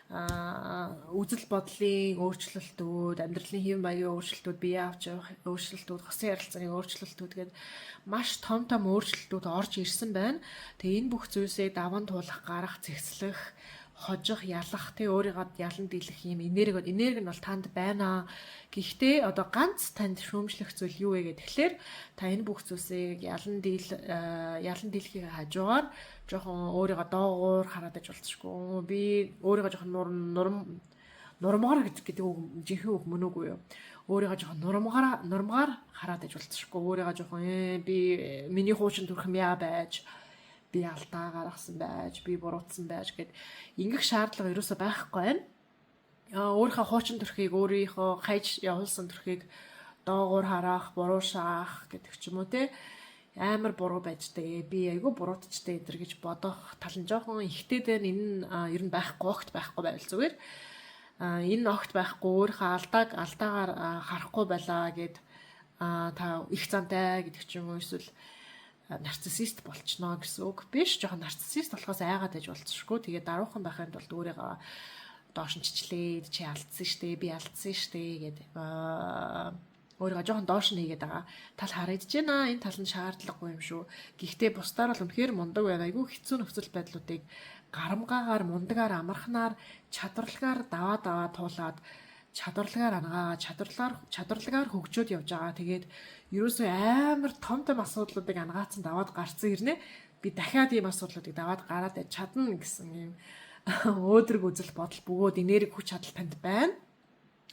үзэл бодлын өөрчлөлтүүд, амьдралын хэв маягийн өөрчлөлтүүд, бие авч явах өөрчлөлтүүд, хосын харилцааны өөрчлөлтүүд гээд маш том том өөрчлөлтүүд орж ирсэн байна. Тэгээ энэ бүх зүйлсийг даван туулах, гарах, зэгцлэх, хожих, ялах, тэг өөрийгөө ялан дийлэх юм энерги нь бол танд байна. Гэхдээ одоо ганц танд шүүмжлэх зүйл юу вэ гэхээр та энэ бүх зүйлсийг ялан дийлхийг хажуугаар жоохон өөрийгөө доогуур хараад аж болцсошгүй. Би өөрийгөө жоохон нурмгаар гэдэг үг жинхэнэ үг мөн үгүй юу? Өөрийгөө жоохон нурмгаар хараад аж болцсошгүй. Өөрийгөө жоохон би миний хуучин төрхөм яа байж, би алдаа гаргасан байж, би буруутсан байж гэд ингэх шаардлага ерөөсөө байхгүй байна. Өөрийнхөө хуучин төрхийг, өөрийнхөө хайж явуулсан төрхийг доогуур харах, буруу шаах гэдэг ч юм уу те, амар буруу байждаг. Би айгүй буруутчтай эдэр гэж бодох тал нь жоохон ихтэй дээ. Энэ нь ер нь байхгүй, огт байхгүй байвал зүгээр. Энэ огт байхгүй, өөрийнхөө алдааг алдаагаар харахгүй байлаа гэд та их зантай гэдэг ч юм уу, эсвэл нарциссист болчихноо гэсэн үг биш. Жоохон нарциссист болохоос айгаад байж болцсошгүй. Тэгээд даруухан байхын тулд өөрийгөө доош нь чичлээд, чи алдсан штэ, би алдсан штэ гэд өөрийгөө жоохон доош нь хийгээд байгаа тал харагдаж байна. Энэ тал нь шаардлагагүй юм шүү. Гэхдээ бусдаар бол үнэхээр мундаг байна. Айгүй хэцүү нөхцөл байдлуудыг гарамгаагаар, мундагаар, амархнаар, чадварлагаар даваа даваа туулаад, чадварлагаар ангаагаа, чадварлагаар хөгжөөд явж байгаа. Тэгээд ерөөсөө амар том том асуудлуудыг ангаацсан даваад гарцсан ирнэ. Би дахиад ийм асуудлуудыг даваад гараад чадна гэсэн ийм өөдрөг үзэл бодол бөгөөд энерги, хүч чадал танд байна.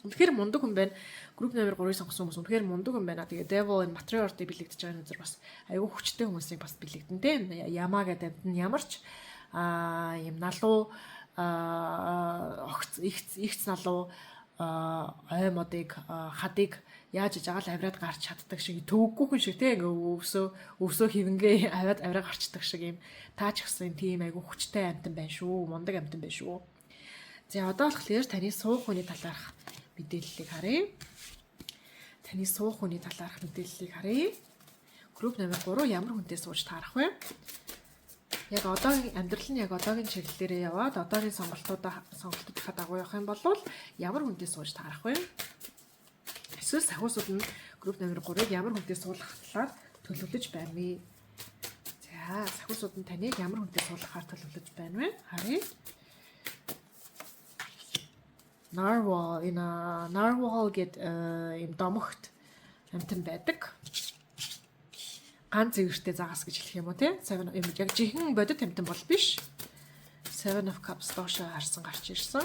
Үнэхээр мундаг хүн байна. Group номер 3-ыг сонгосон хүмүүс үнэхээр мундаг хүн байна. Тэгээ Devil энэ материал ордыг бэлэгдэж байгаа юм зэрэг бас айгүй хүчтэй хүмүүсийг бас бэлэгдэн тэ. Ямаа гэдэг амьд нь ямар ч юм налуу огц ихц налуу ой модыг, хадыг яаж иж агаал авираад гарч чаддаг шиг, төвөггүй хүн шиг те, ингээ өвсөө хивэнгээ аваад авираа гарчдаг шиг юм таа ч гэсэн тийм айгүй хүчтэй амьтан байна шүү, мундаг амьтан байна шүү. За, одоо болохоор таны суух хүний талаарх мэдээллийг харъя. Таны суух хүний талаарх мэдээллийг харъя. Group номер 3 ямар хүнтэй сууж таарах вэ? Яг одоогийн амьдрал нь яг одоогийн чиглэлээрээ яваад, одоогийн сонголтуудынхаа дагуу явах юм бол ямар хүнтэй сууж таарах вэ? Эсвэл сахиусууд нь group номер 3-ыг ямар хүнтэй суулгах талаар төлөвлөж байна вэ? За, сахиусууд нь таныг ямар хүнтэй суулгахаар төлөвлөж байна вэ? Харъя. Narwhal, энэ narwhal гэд юм домогт амьтан байдаг. Ган цэвэртэй загас гэж хэлэх юм уу те? Seven юм яг жинхэнэ бодит амьтан бол биш. Seven of Cups доошоо харсан гарч ирсэн.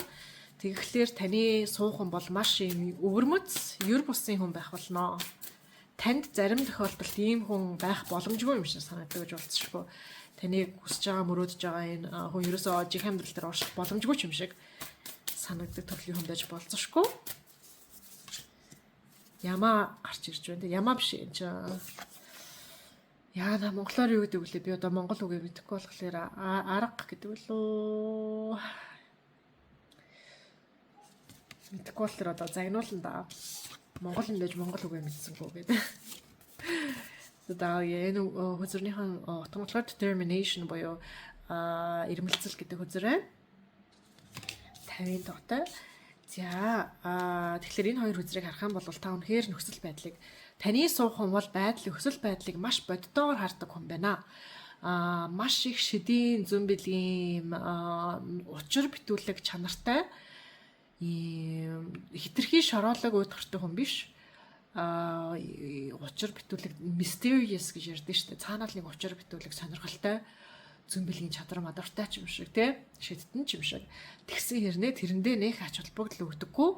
Тэгэхээр таны суухан бол маш юм өвөрмөц, ер бусын хүн байх болно. Танд зарим тохиолдолд ийм хүн байх боломжгүй юм шиг санагддаг гэж болцсошгүй. Таны хүсэж байгаа, мөрөөдөж байгаа энэ хүн ерөөсөө жинхэнэ амьдрал дээр орших боломжгүй ч юм шиг санагддаг төрлийн хүн байж болцсошгүй. Ямаа гарч ирж байна. Ямаа биш энэ чинь. Яа, на монголоор юу гэдэг вүлээ? Би одоо монгол үгээ мэдэхгүй болохоор арга гэдэг лөө. Мэдэхгүй болохоор одоо загнуулна да. Монгол юм байж монгол үгээ мэдсэнгүй гэдэг. За, энэ хөзөрнийхэн утга нь болохоор determination буюу ирмэлцэл гэдэг хөзөр байна. 50-ын тоотой. За, тэгэхээр энэ хоёр хөзрийг харах юм бол та үнэхээр нөхцөл байдлыг, таны суух хүн бол нөхцөл байдлыг маш бодитоогоор хардаг хүн байна. Маш их шидийн зөн бэлгийн учир битүүлэг чанартай, ийм хитрхи шороолог уйдгартай хүн биш. Учир битүүлэг, mysterious гэж ярьдэн шүү дээ. Цаанаа л нэг учир битүүлэг, сонирхолтой зөн бэлгийн чадвар мадартай ч юм шиг те, шидтэн ч юм шиг. Тэгсэн хэрнээ тэрэндээ нэх ач холбогдол өгдөггүй.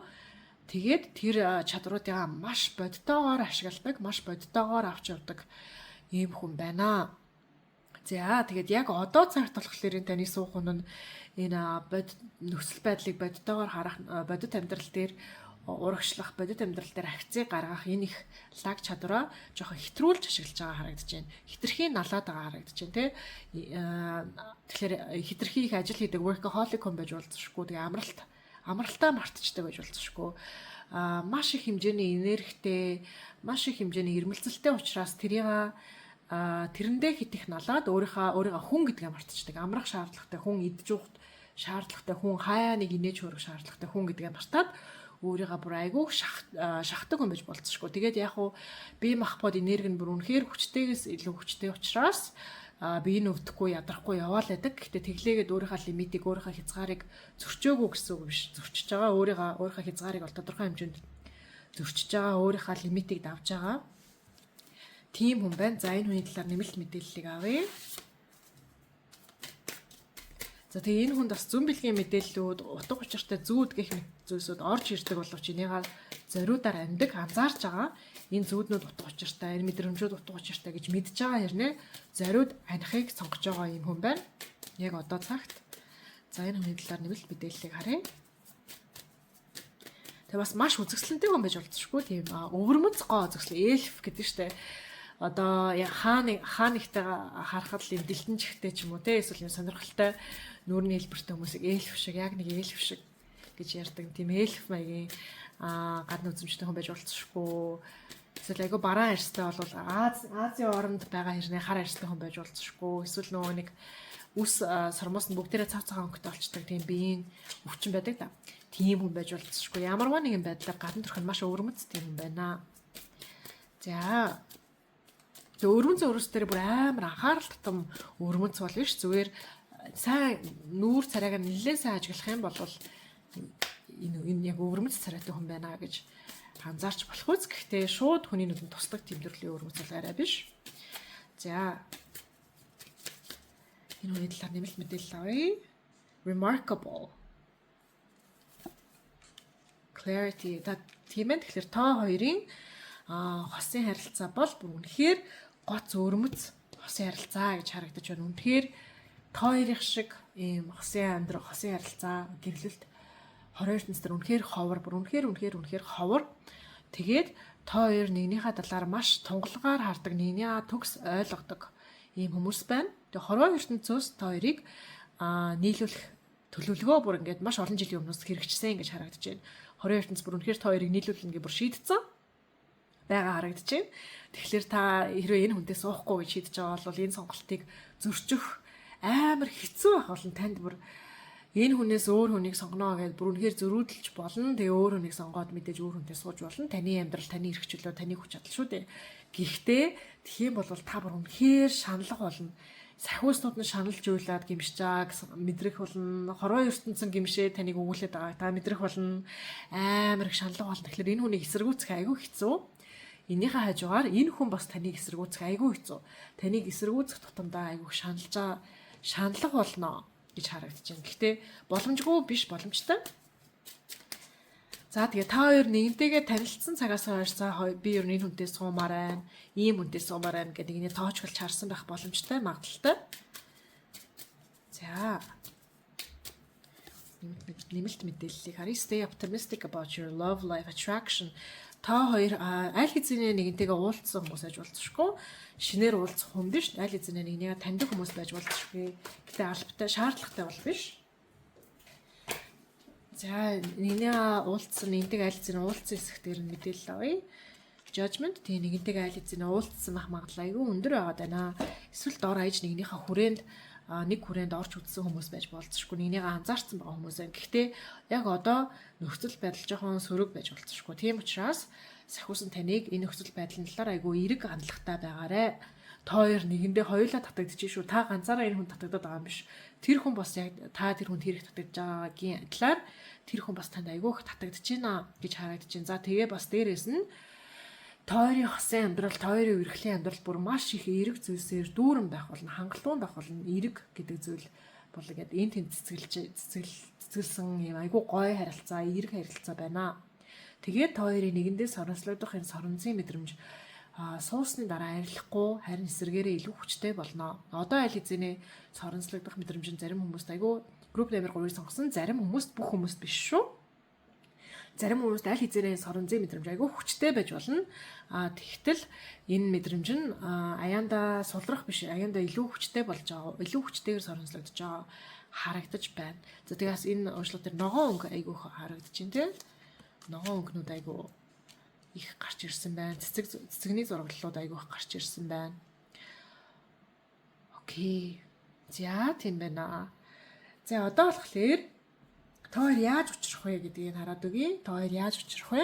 Тэгээд тэр чадруудыгаа маш бодитоогоор ашигладаг, маш бодитоогоор авч явдаг ийм хүн байна. За, тэгээд яг одоо цагт болохоор энэ таны суух хүн нь энэ нөхцөл байдлыг бодитоогоор харах, бодит амьдрал дээр урагшлах, бодит амьдрал дээр акцийг гаргах энэ их лаг чадвараа жоохон хэтрүүлж ашиглаж байгаа харагдаж байна. Хитрхи налаад байгаа харагдаж байна те. Тэгэхээр хитрхи их ажил хийдэг workaholic хүн байж болзошгүй. Тэгээ амралтаа мартчихдаг байж болзошгүй. Маш их хэмжээний энергитэй, маш их хэмжээний ирмэлцэлтэй учраас тэрийг тэрэндээ хит их налаад өөрийгөө хүн гэдгээ мартчихдаг. Амрах шаардлагатай хүн, идэж уух шаардлагатай хүн, хаяа нэг инээж хөөрөх шаардлагатай хүн гэдгээ мартаад өөрийгөө бүр айгүй шахдаг хүн байж болцсошгүй. Тэгээд яг уу бие махбод энерги нь бүр үнэхээр хүчтэйгээс илүү хүчтэй учраас бие нь өвдөхгүй, ядрахгүй яваал байдаг. Гэхдээ тэглээгээд өөрийнхөө лимитийг, өөрийнхөө хязгаарыг зөрчөөгүй гэсэн үг биш. Зөрчиж байгаа, өөрийнхөө хязгаарыг бол тодорхой хэмжээнд зөрчиж байгаа, өөрийнхөө лимитийг давж байгаа. Тийм хүн байна. За, энэ хүний талаар нэмэлт мэдээллийг авъя. За, тэгээ энэ хүнд бас зөн бэлгийн мэдээллүүд, утга учиртай зүүд гэх мэт зүйлсүүд орж ирдэг боловч энийгээ зориудаар амьдаг, анзаарч байгаа. Энэ зүүднүүд утга учиртай, энэ мэдрэмжүүд утга учиртай гэж мэдж байгаа хэрнээ зориуд анихыг сонгож байгаа юм хүн байна. Яг одоо цагт. За, энэ хүний талаар нэмэлт мэдээллийг харъя. Тэгээ бас маш үзэсгэлэнтэй хүн байж болзошгүй, тийм өвөрмөц гоо үзэсгэлэн, эльф гэдэг штэ, одоо хаа нэгтэйгээ харахад л юм дэлдэн чихтэй ч юм уу те, эсвэл юм сонирхолтой нүүрний хэлбэртэй хүмүүсийг эльф шиг, яг нэг эльф шиг гэж ярьдаг. Тийм эльф маягийн гадна үзэмжтэй хүн байж болцсошгүй. Эсвэл айгүй бараан арьстай бол Азийн оронд байгаа хэрнээ хар арьстай хүн байж болцсошгүй. Эсвэл нөгөө нэг үс сормоос нь бүгдээрээ цав цагаан өнгөтэй болчдаг тийм биеийн өвчин байдаг да. Тийм хүн байж болцсошгүй. Ямарваа нэгэн байдлаар гадна төрх нь маш өвөрмөц тийм хүн байна. За. Тэгээ өвөрмөц өөрөөс бүр амар анхаарал татам өвөрмөц бол биш. Зүгээр сайн нүүр царайг нь нэлээд сайн ажиглах юм бол энэ яг өвөрмөц царайтай хүн байна гэж анзаарч болох үз. Гэхдээ шууд хүний нүдэнд тусдаг тийм төрлийн өвөрмөц бол арай биш. За, энэ хүний талаар нэмэлт мэдээлэл авъя. Remarkable. Clarity. Та тийм ээ. Тэгэхээр та хоёрын хосын харилцаа бол бүр үнэхээр гоц өвөрмөц хосын харилцаа гэж харагдаж байна. Үнэхээр та хоёрын шиг ийм хосын амьдрал, хосын харилцаа, гэрлэлт хорон ертөнцийн үнэхээр ховор, бүр үнэхээр үнэхээр үнэхээр ховор. Тэгээд та хоёр нэгнийхээ талаар маш тунгалгаар хардаг, нэгнийхээ төгс ойлгодог ийм хүмүүс байна. Тэгээ хорвоо ертөнцөөс та хоёрыг нийлүүлэх төлөвлөгөө бүр ингээд маш олон жилийн өмнөөс хэрэгжсэн гэж харагдаж байна. Хорвоо ертөнц бүр үнэхээр та хоёрыг нийлүүлнэ гэж бүр шийдсэн байгаа харагдаж байна. Тэгэхээр та хэрвээ энэ хүнтэй суухгүй гэж шийдэж байгаа бол энэ сонголтыг зөрчих амар хэцүү байх болно. Танд бүр энэ хүнээс өөр хүнийг сонгоно гэдээ бүр үнэхээр зөрүүдэлж болно. Тэгээ өөр хүнийг сонгоод мэдээж өөр хүнтэй сууж болно. Таны амьдрал, таны эрх чөлөө, таны хүч чадал шүү дээ. Гэхдээ тэгэх юм бол та бүр үнэхээр шаналх болно. Сахиуснууд нь шаналж уйлаад гэмшиж байгаа гэсэн мэдрэх болно. Хорвоо ертөнцийн гэмшээ таныг өгүүлээд байгааг та мэдрэх болно. Амар их шаналх болно. Тэгэхээр энэ хүнийг эсэргүүцэх айгүй хэцүү. Энийхээ хажуугаар энэ хүн бас таныг эсэргүүцэх айгүй хэцүү. Таныг эсэргүүцэх тутамдаа айгүй шаналж байгаа, шаналх болно гэж харагдаж байна. Гэхдээ боломжгүй биш, боломжтой. За, тэгээ та хоёр нэгнтэйгээ танилцсан цагаас хойш за би ер нь энэ хүнтэй суумаар байна, ийм хүнтэй суумаар байна гэдэг нэгнээ тоочголж харсан байх боломжтой, магадлалтай. За, нэмэлт мэдээллийг харъя. Stay optimistic about your love life attraction. Та хоёр аль хэзээ нэгнтэйгээ уулзсан хүмүүс байж болзошгүй. Шинээр уулзах хүн биш. Аль хэзээ нэгнийгээ таньдаг хүмүүс байж болзошгүй. Гэтэ албатай, шаардлагатай бол биш. За, нэгнийгээ уулзсан, нэгнтэйгээ аль хэзээ уулзсан хэсэг дээр нь мэдээлэл авъя. Judgment, тийм, нэгнтэйгээ аль хэзээ уулзсан байх магадлал айгүй өндөр байгаад байна. Эсвэл дор хаяж нэгнийхээ хүрээнд, нэг хүрээнд орж үзсэн хүмүүс байж болзошгүй, нэгнийгээ анзаарсан байгаа хүмүүс байна. Гэхдээ яг одоо нөхцөл байдал жоохон сөрөг байж болзошгүй. Тийм учраас сахиусан таныг энэ нөхцөл байдлын талаар айгүй эерэг хандлагатай байгаарэ. Та хоёр нэгэндээ хоёулаа татагдчих шүү. Та ганцаараа энэ хүн татагдаад байгаа юм биш. Тэр хүн бас яг та тэр хүнд хэрэг татагдж байгаагийн адилаар тэр хүн бас танд айгүй их татагдаж байна гэж харагдаж байна. За, тэгээ бас дээрэс нь та хоёрын хосын амьдрал, та хоёрын үерхлийн амьдрал бүр маш их эерэг зүйлсээр дүүрэн байх болно, хангалуун байх болно. Эерэг гэдэг зүйл бол ингээд энэ тэнд цэцгэлж цэцгэл цэцгэлсэн юм айгүй гоё харилцаа, эерэг харилцаа байна. Тэгээд та хоёрын нэгэндээ соронзлогдох энэ соронзын мэдрэмж суусны дараа арилахгүй, харин эсрэгээрээ илүү хүчтэй болно. Одоо аль хэзээ соронзлогдох мэдрэмж нь зарим хүмүүст айгүй, групп номер 3-ыг сонгосон зарим хүмүүст, бүх хүмүүст биш шүү. Зарим хүмүүст аль хэзээ соронзын мэдрэмж айгүй хүчтэй байж болно. Тэгтэл энэ мэдрэмж нь аяанда сулрах биш, аяанда илүү хүчтэй болж байгаа. Илүү хүчтэйгээр соронзлогдож байгаа харагдаж байна. За, тэгээс энэ уншлага дээр ногоон өнгө айгүй харагдаж байна, тийм. Ногоон өнгөнүүд айгүй их гарч ирсэн байна. Цэцэг, цэцэгний зураглалууд айгүй их гарч ирсэн байна. Okay. За, тийм байна. За, одоо болохоор та хоёр яаж учрах вэ гэдгийг хараад өгье. Та хоёр яаж учрах вэ?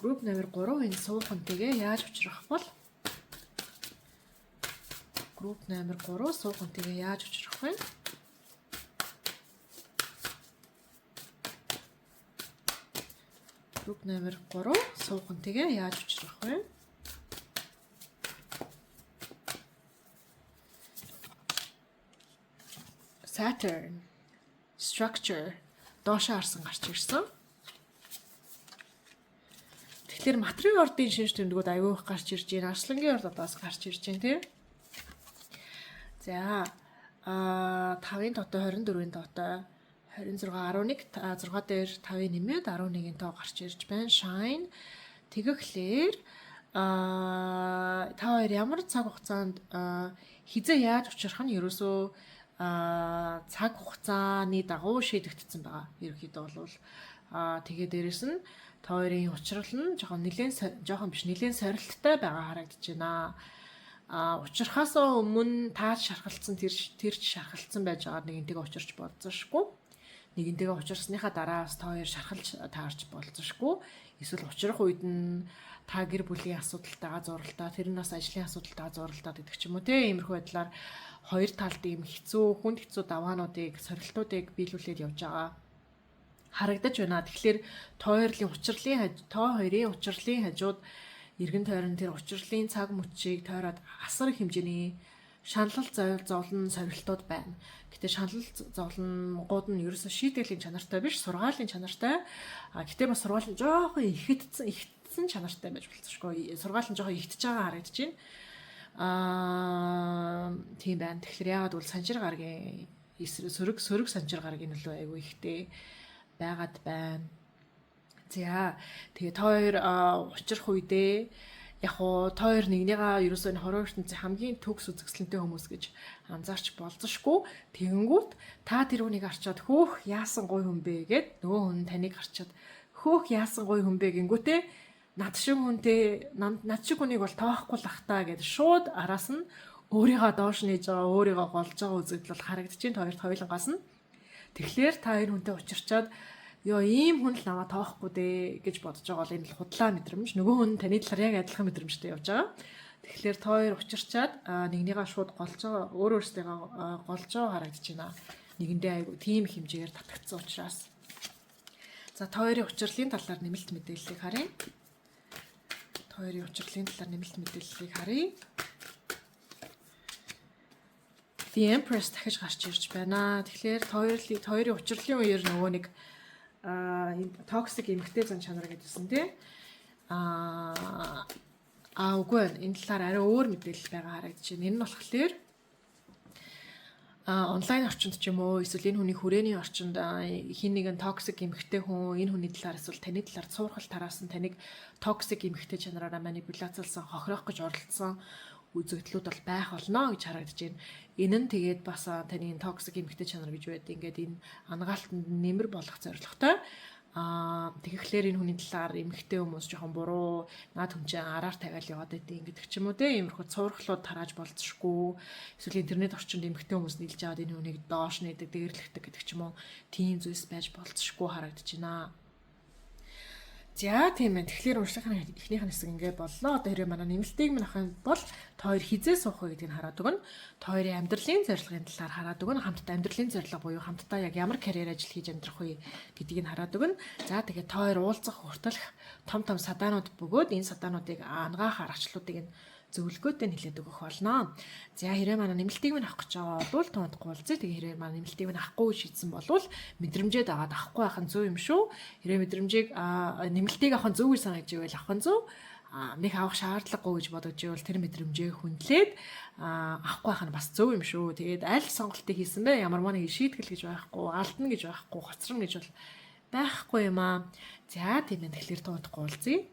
Групп номер 3 энэ суухантэйгээ яаж учрах бол? Групп номер 3 суухантэйгээ яаж учрах вэ? Групп номер 3 суухантэйгээ яаж учрах вэ? Saturn, structure, доошоо харсан гарч ирсэн. Тэгэхээр матрын ордын шинж тэмдгүүд аюу их гарч ирж байна. Арслангийн орд одоос гарч ирж байна, тийм. За, 5-ын тоотой, 24-ийн тоотой, 26, 11, 6 дээр 5-ын нэмээд 11-ийн тоо гарч ирж байна. Shine. Тэгэхлээр та хоёр ямар цаг хугацаанд, хизээ яаж учрах нь ерөөсөө цаг хугацааны дагуу шийдэгдсэн байгаа. Ерөнхийдөө бол тэгээ дээрэс нь та хоёрын учрал нь жоохон нэлээд, жоохон биш, нэлээд сорилттой байгаа харагдаж байна. Учрахаас өмнө та шархалцсан, тэр тэр ч шархалцсан байж байгаа нэгэнтэйгээ учирч болзошгүй. Нэгэнтэйгээ учирсныхаа дараа бас та хоёр шархалж таарч болзошгүй. Эсвэл учрах үед нь та гэр бүлийн асуудалтайгаа зуралдаа, тэр нь бас ажлын асуудалтайгаа зуралдаад гэдэг ч юм уу, те, иймэрхүү байдлаар хоёр талд ийм хэцүү, хүнд хэцүү даваануудыг, сорилтуудыг биелүүлээд явж байгаа харагдаж байна. Тэгэхээр та хоёрын учирлын хажууд эргэн тойрон тэр учирлын цаг мөчийг тойроод асар их хэмжээний Шаналл, зовлон, сорилтууд байна. Гэтэ шаналл, зовлонгууд нь ерөөсөө шийтгэлийн чанартай биш, сургаалын чанартай. А гэтэ бас сургаалын жоохон ихэдсэн чанартай байж болцсошгүй. Сургаал нь жоохон ихэдэж байгаа харагдаж байна. Тийм байна. Тэгэхээр яагаад бол санчир гаргийн сөрөг санчир гаргийн нөлөө айгүй ихтэй байгаад байна. За, тэгээ та хоёр учрах үедээ яг уу та хоёр нэгнийгаа ерөөсөө энэ хорвоо ертөнцийн хамгийн төгс үзэсгэлэнтэй хүмүүс гэж анзаарч болзошгүй. Тэгэнгүүт та тэр хүнийг харчаад "Хөөх, яасан гоё хүн бэ?" гэд, нөгөө хүн таныг харчаад "Хөөх, яасан гоё хүн бэ?" гингүүтээ над шиг хүнтэй, над шиг хүнийг бол тоохгүй л ах та гэд шууд араас нь өөрийгөө доош нээж байгаа, өөрийгөө голж байгаа үзэгдэл бол харагдчихээн хоёрт хоёулангаас нь. Тэгэхээр та энэ хүнтэй учирчаад "Ёо, ийм хүн л намаа тоохгүй дээ" гэж бодож байгаа бол энэ л худлаа мэдрэмж. Нөгөө хүн таны талаар яг адилхан мэдрэмжтэй явж байгаа. Тэгэхээр та хоёр учирчаад нэгнийгаа шууд голж байгаа, өөр өөрсдийгөө голж байгаа харагдаж байна. Нэгэндээ айгу тийм хэмжээгээр татагдсан учраас. За, та хоёрын учирлын талаар нэмэлт мэдээллийг харъя. Та хоёрын учирлын талаар нэмэлт мэдээллийг харъя. The Empress дахиж гарч ирж байна. Тэгэхээр та хоёрын учирлын үеэр нөгөө нэг toxic эмэгтэй зан чанар гэдсэн, тий. Аа, үгүй байна. Энэ талаар арай өөр мэдээлэл байгаа харагдаж байна. Энэ нь болохоор онлайн орчинд ч юм уу, эсвэл энэ хүний хүрээний орчинд хин нэгэн toxic эмэгтэй хүн энэ хүний талаар эсвэл таны талаар цуурхал тараасан, таныг toxic эмэгтэй чанараараа манипуляцлсан, хохироох гэж оролдсон үзэгдлүүд бол байх болно гэж харагдаж байна. Энэ нь тэгээд бас таны toxic эмэгтэй чанар гэж байд. Ингээд энэ анагаалтанд нэмэр болох зорилготой. Тэгэхээр энэ хүний талаар эмэгтэй хүмүүс жоохон буруу, наад хүн чинь араар тавиал яваад байдیں гэдэг ч юм уу, те, иймэрхүү цуурхлууд тарааж болцсошгүй, эсвэл интернет орчинд эмэгтэй хүмүүс нийлж аваад энэ хүнийг доош нээдэг, дээрлэхдэг гэдэг ч юм уу, тийм зүйлс байж болцсошгүй харагдаж байна. За, тийм ээ. Тэгэхээр уншлагын эхнийх нь хэсэг ингээ боллоо. Одоо хэрвээ манай нэмэлтийг минь авах юм бол та хоёр хизээ суух вэ гэдгийг хараад өгнө. Та хоёрын амьдралын зорилгын талаар хараад өгнө. Хамтдаа амьдралын зорилго буюу хамтдаа яг ямар карьер, ажил хийж амьдрах вэ гэдгийг нь хараад өгнө. За, тэгээд та хоёр уулзах хүртэлх том том садаанууд бөгөөд энэ садаануудыг ангаах аргачлалуудыг нь зөвлөгөөтэй нэлээд өгөх болно. За, хэрвээ манай нэмэлтийг минь авах гэж байгаа бол тоонд уулзъя. Тэгээ хэрвээ манай нэмэлтийг минь авахгүй шийдсэн бол мэдрэмжээ дагаад авахгүй байх нь зөв юм шүү. Хэрвээ мэдрэмжийг, нэмэлтийг авах нь зөв гэж санаж ивэл авах нь зөв, нэг авах шаардлагагүй гэж бодож ивэл тэр мэдрэмжээ хүндлээд авахгүй байх нь бас зөв юм шүү. Тэгээд аль сонголтыг хийсэн бэ? Ямар нэг шийтгэл гэж байхгүй, алдна гэж байхгүй, хоцорно гэж бол байхгүй юм аа. За, тийм ээ. Тэгэхээр тоонд уулзъя.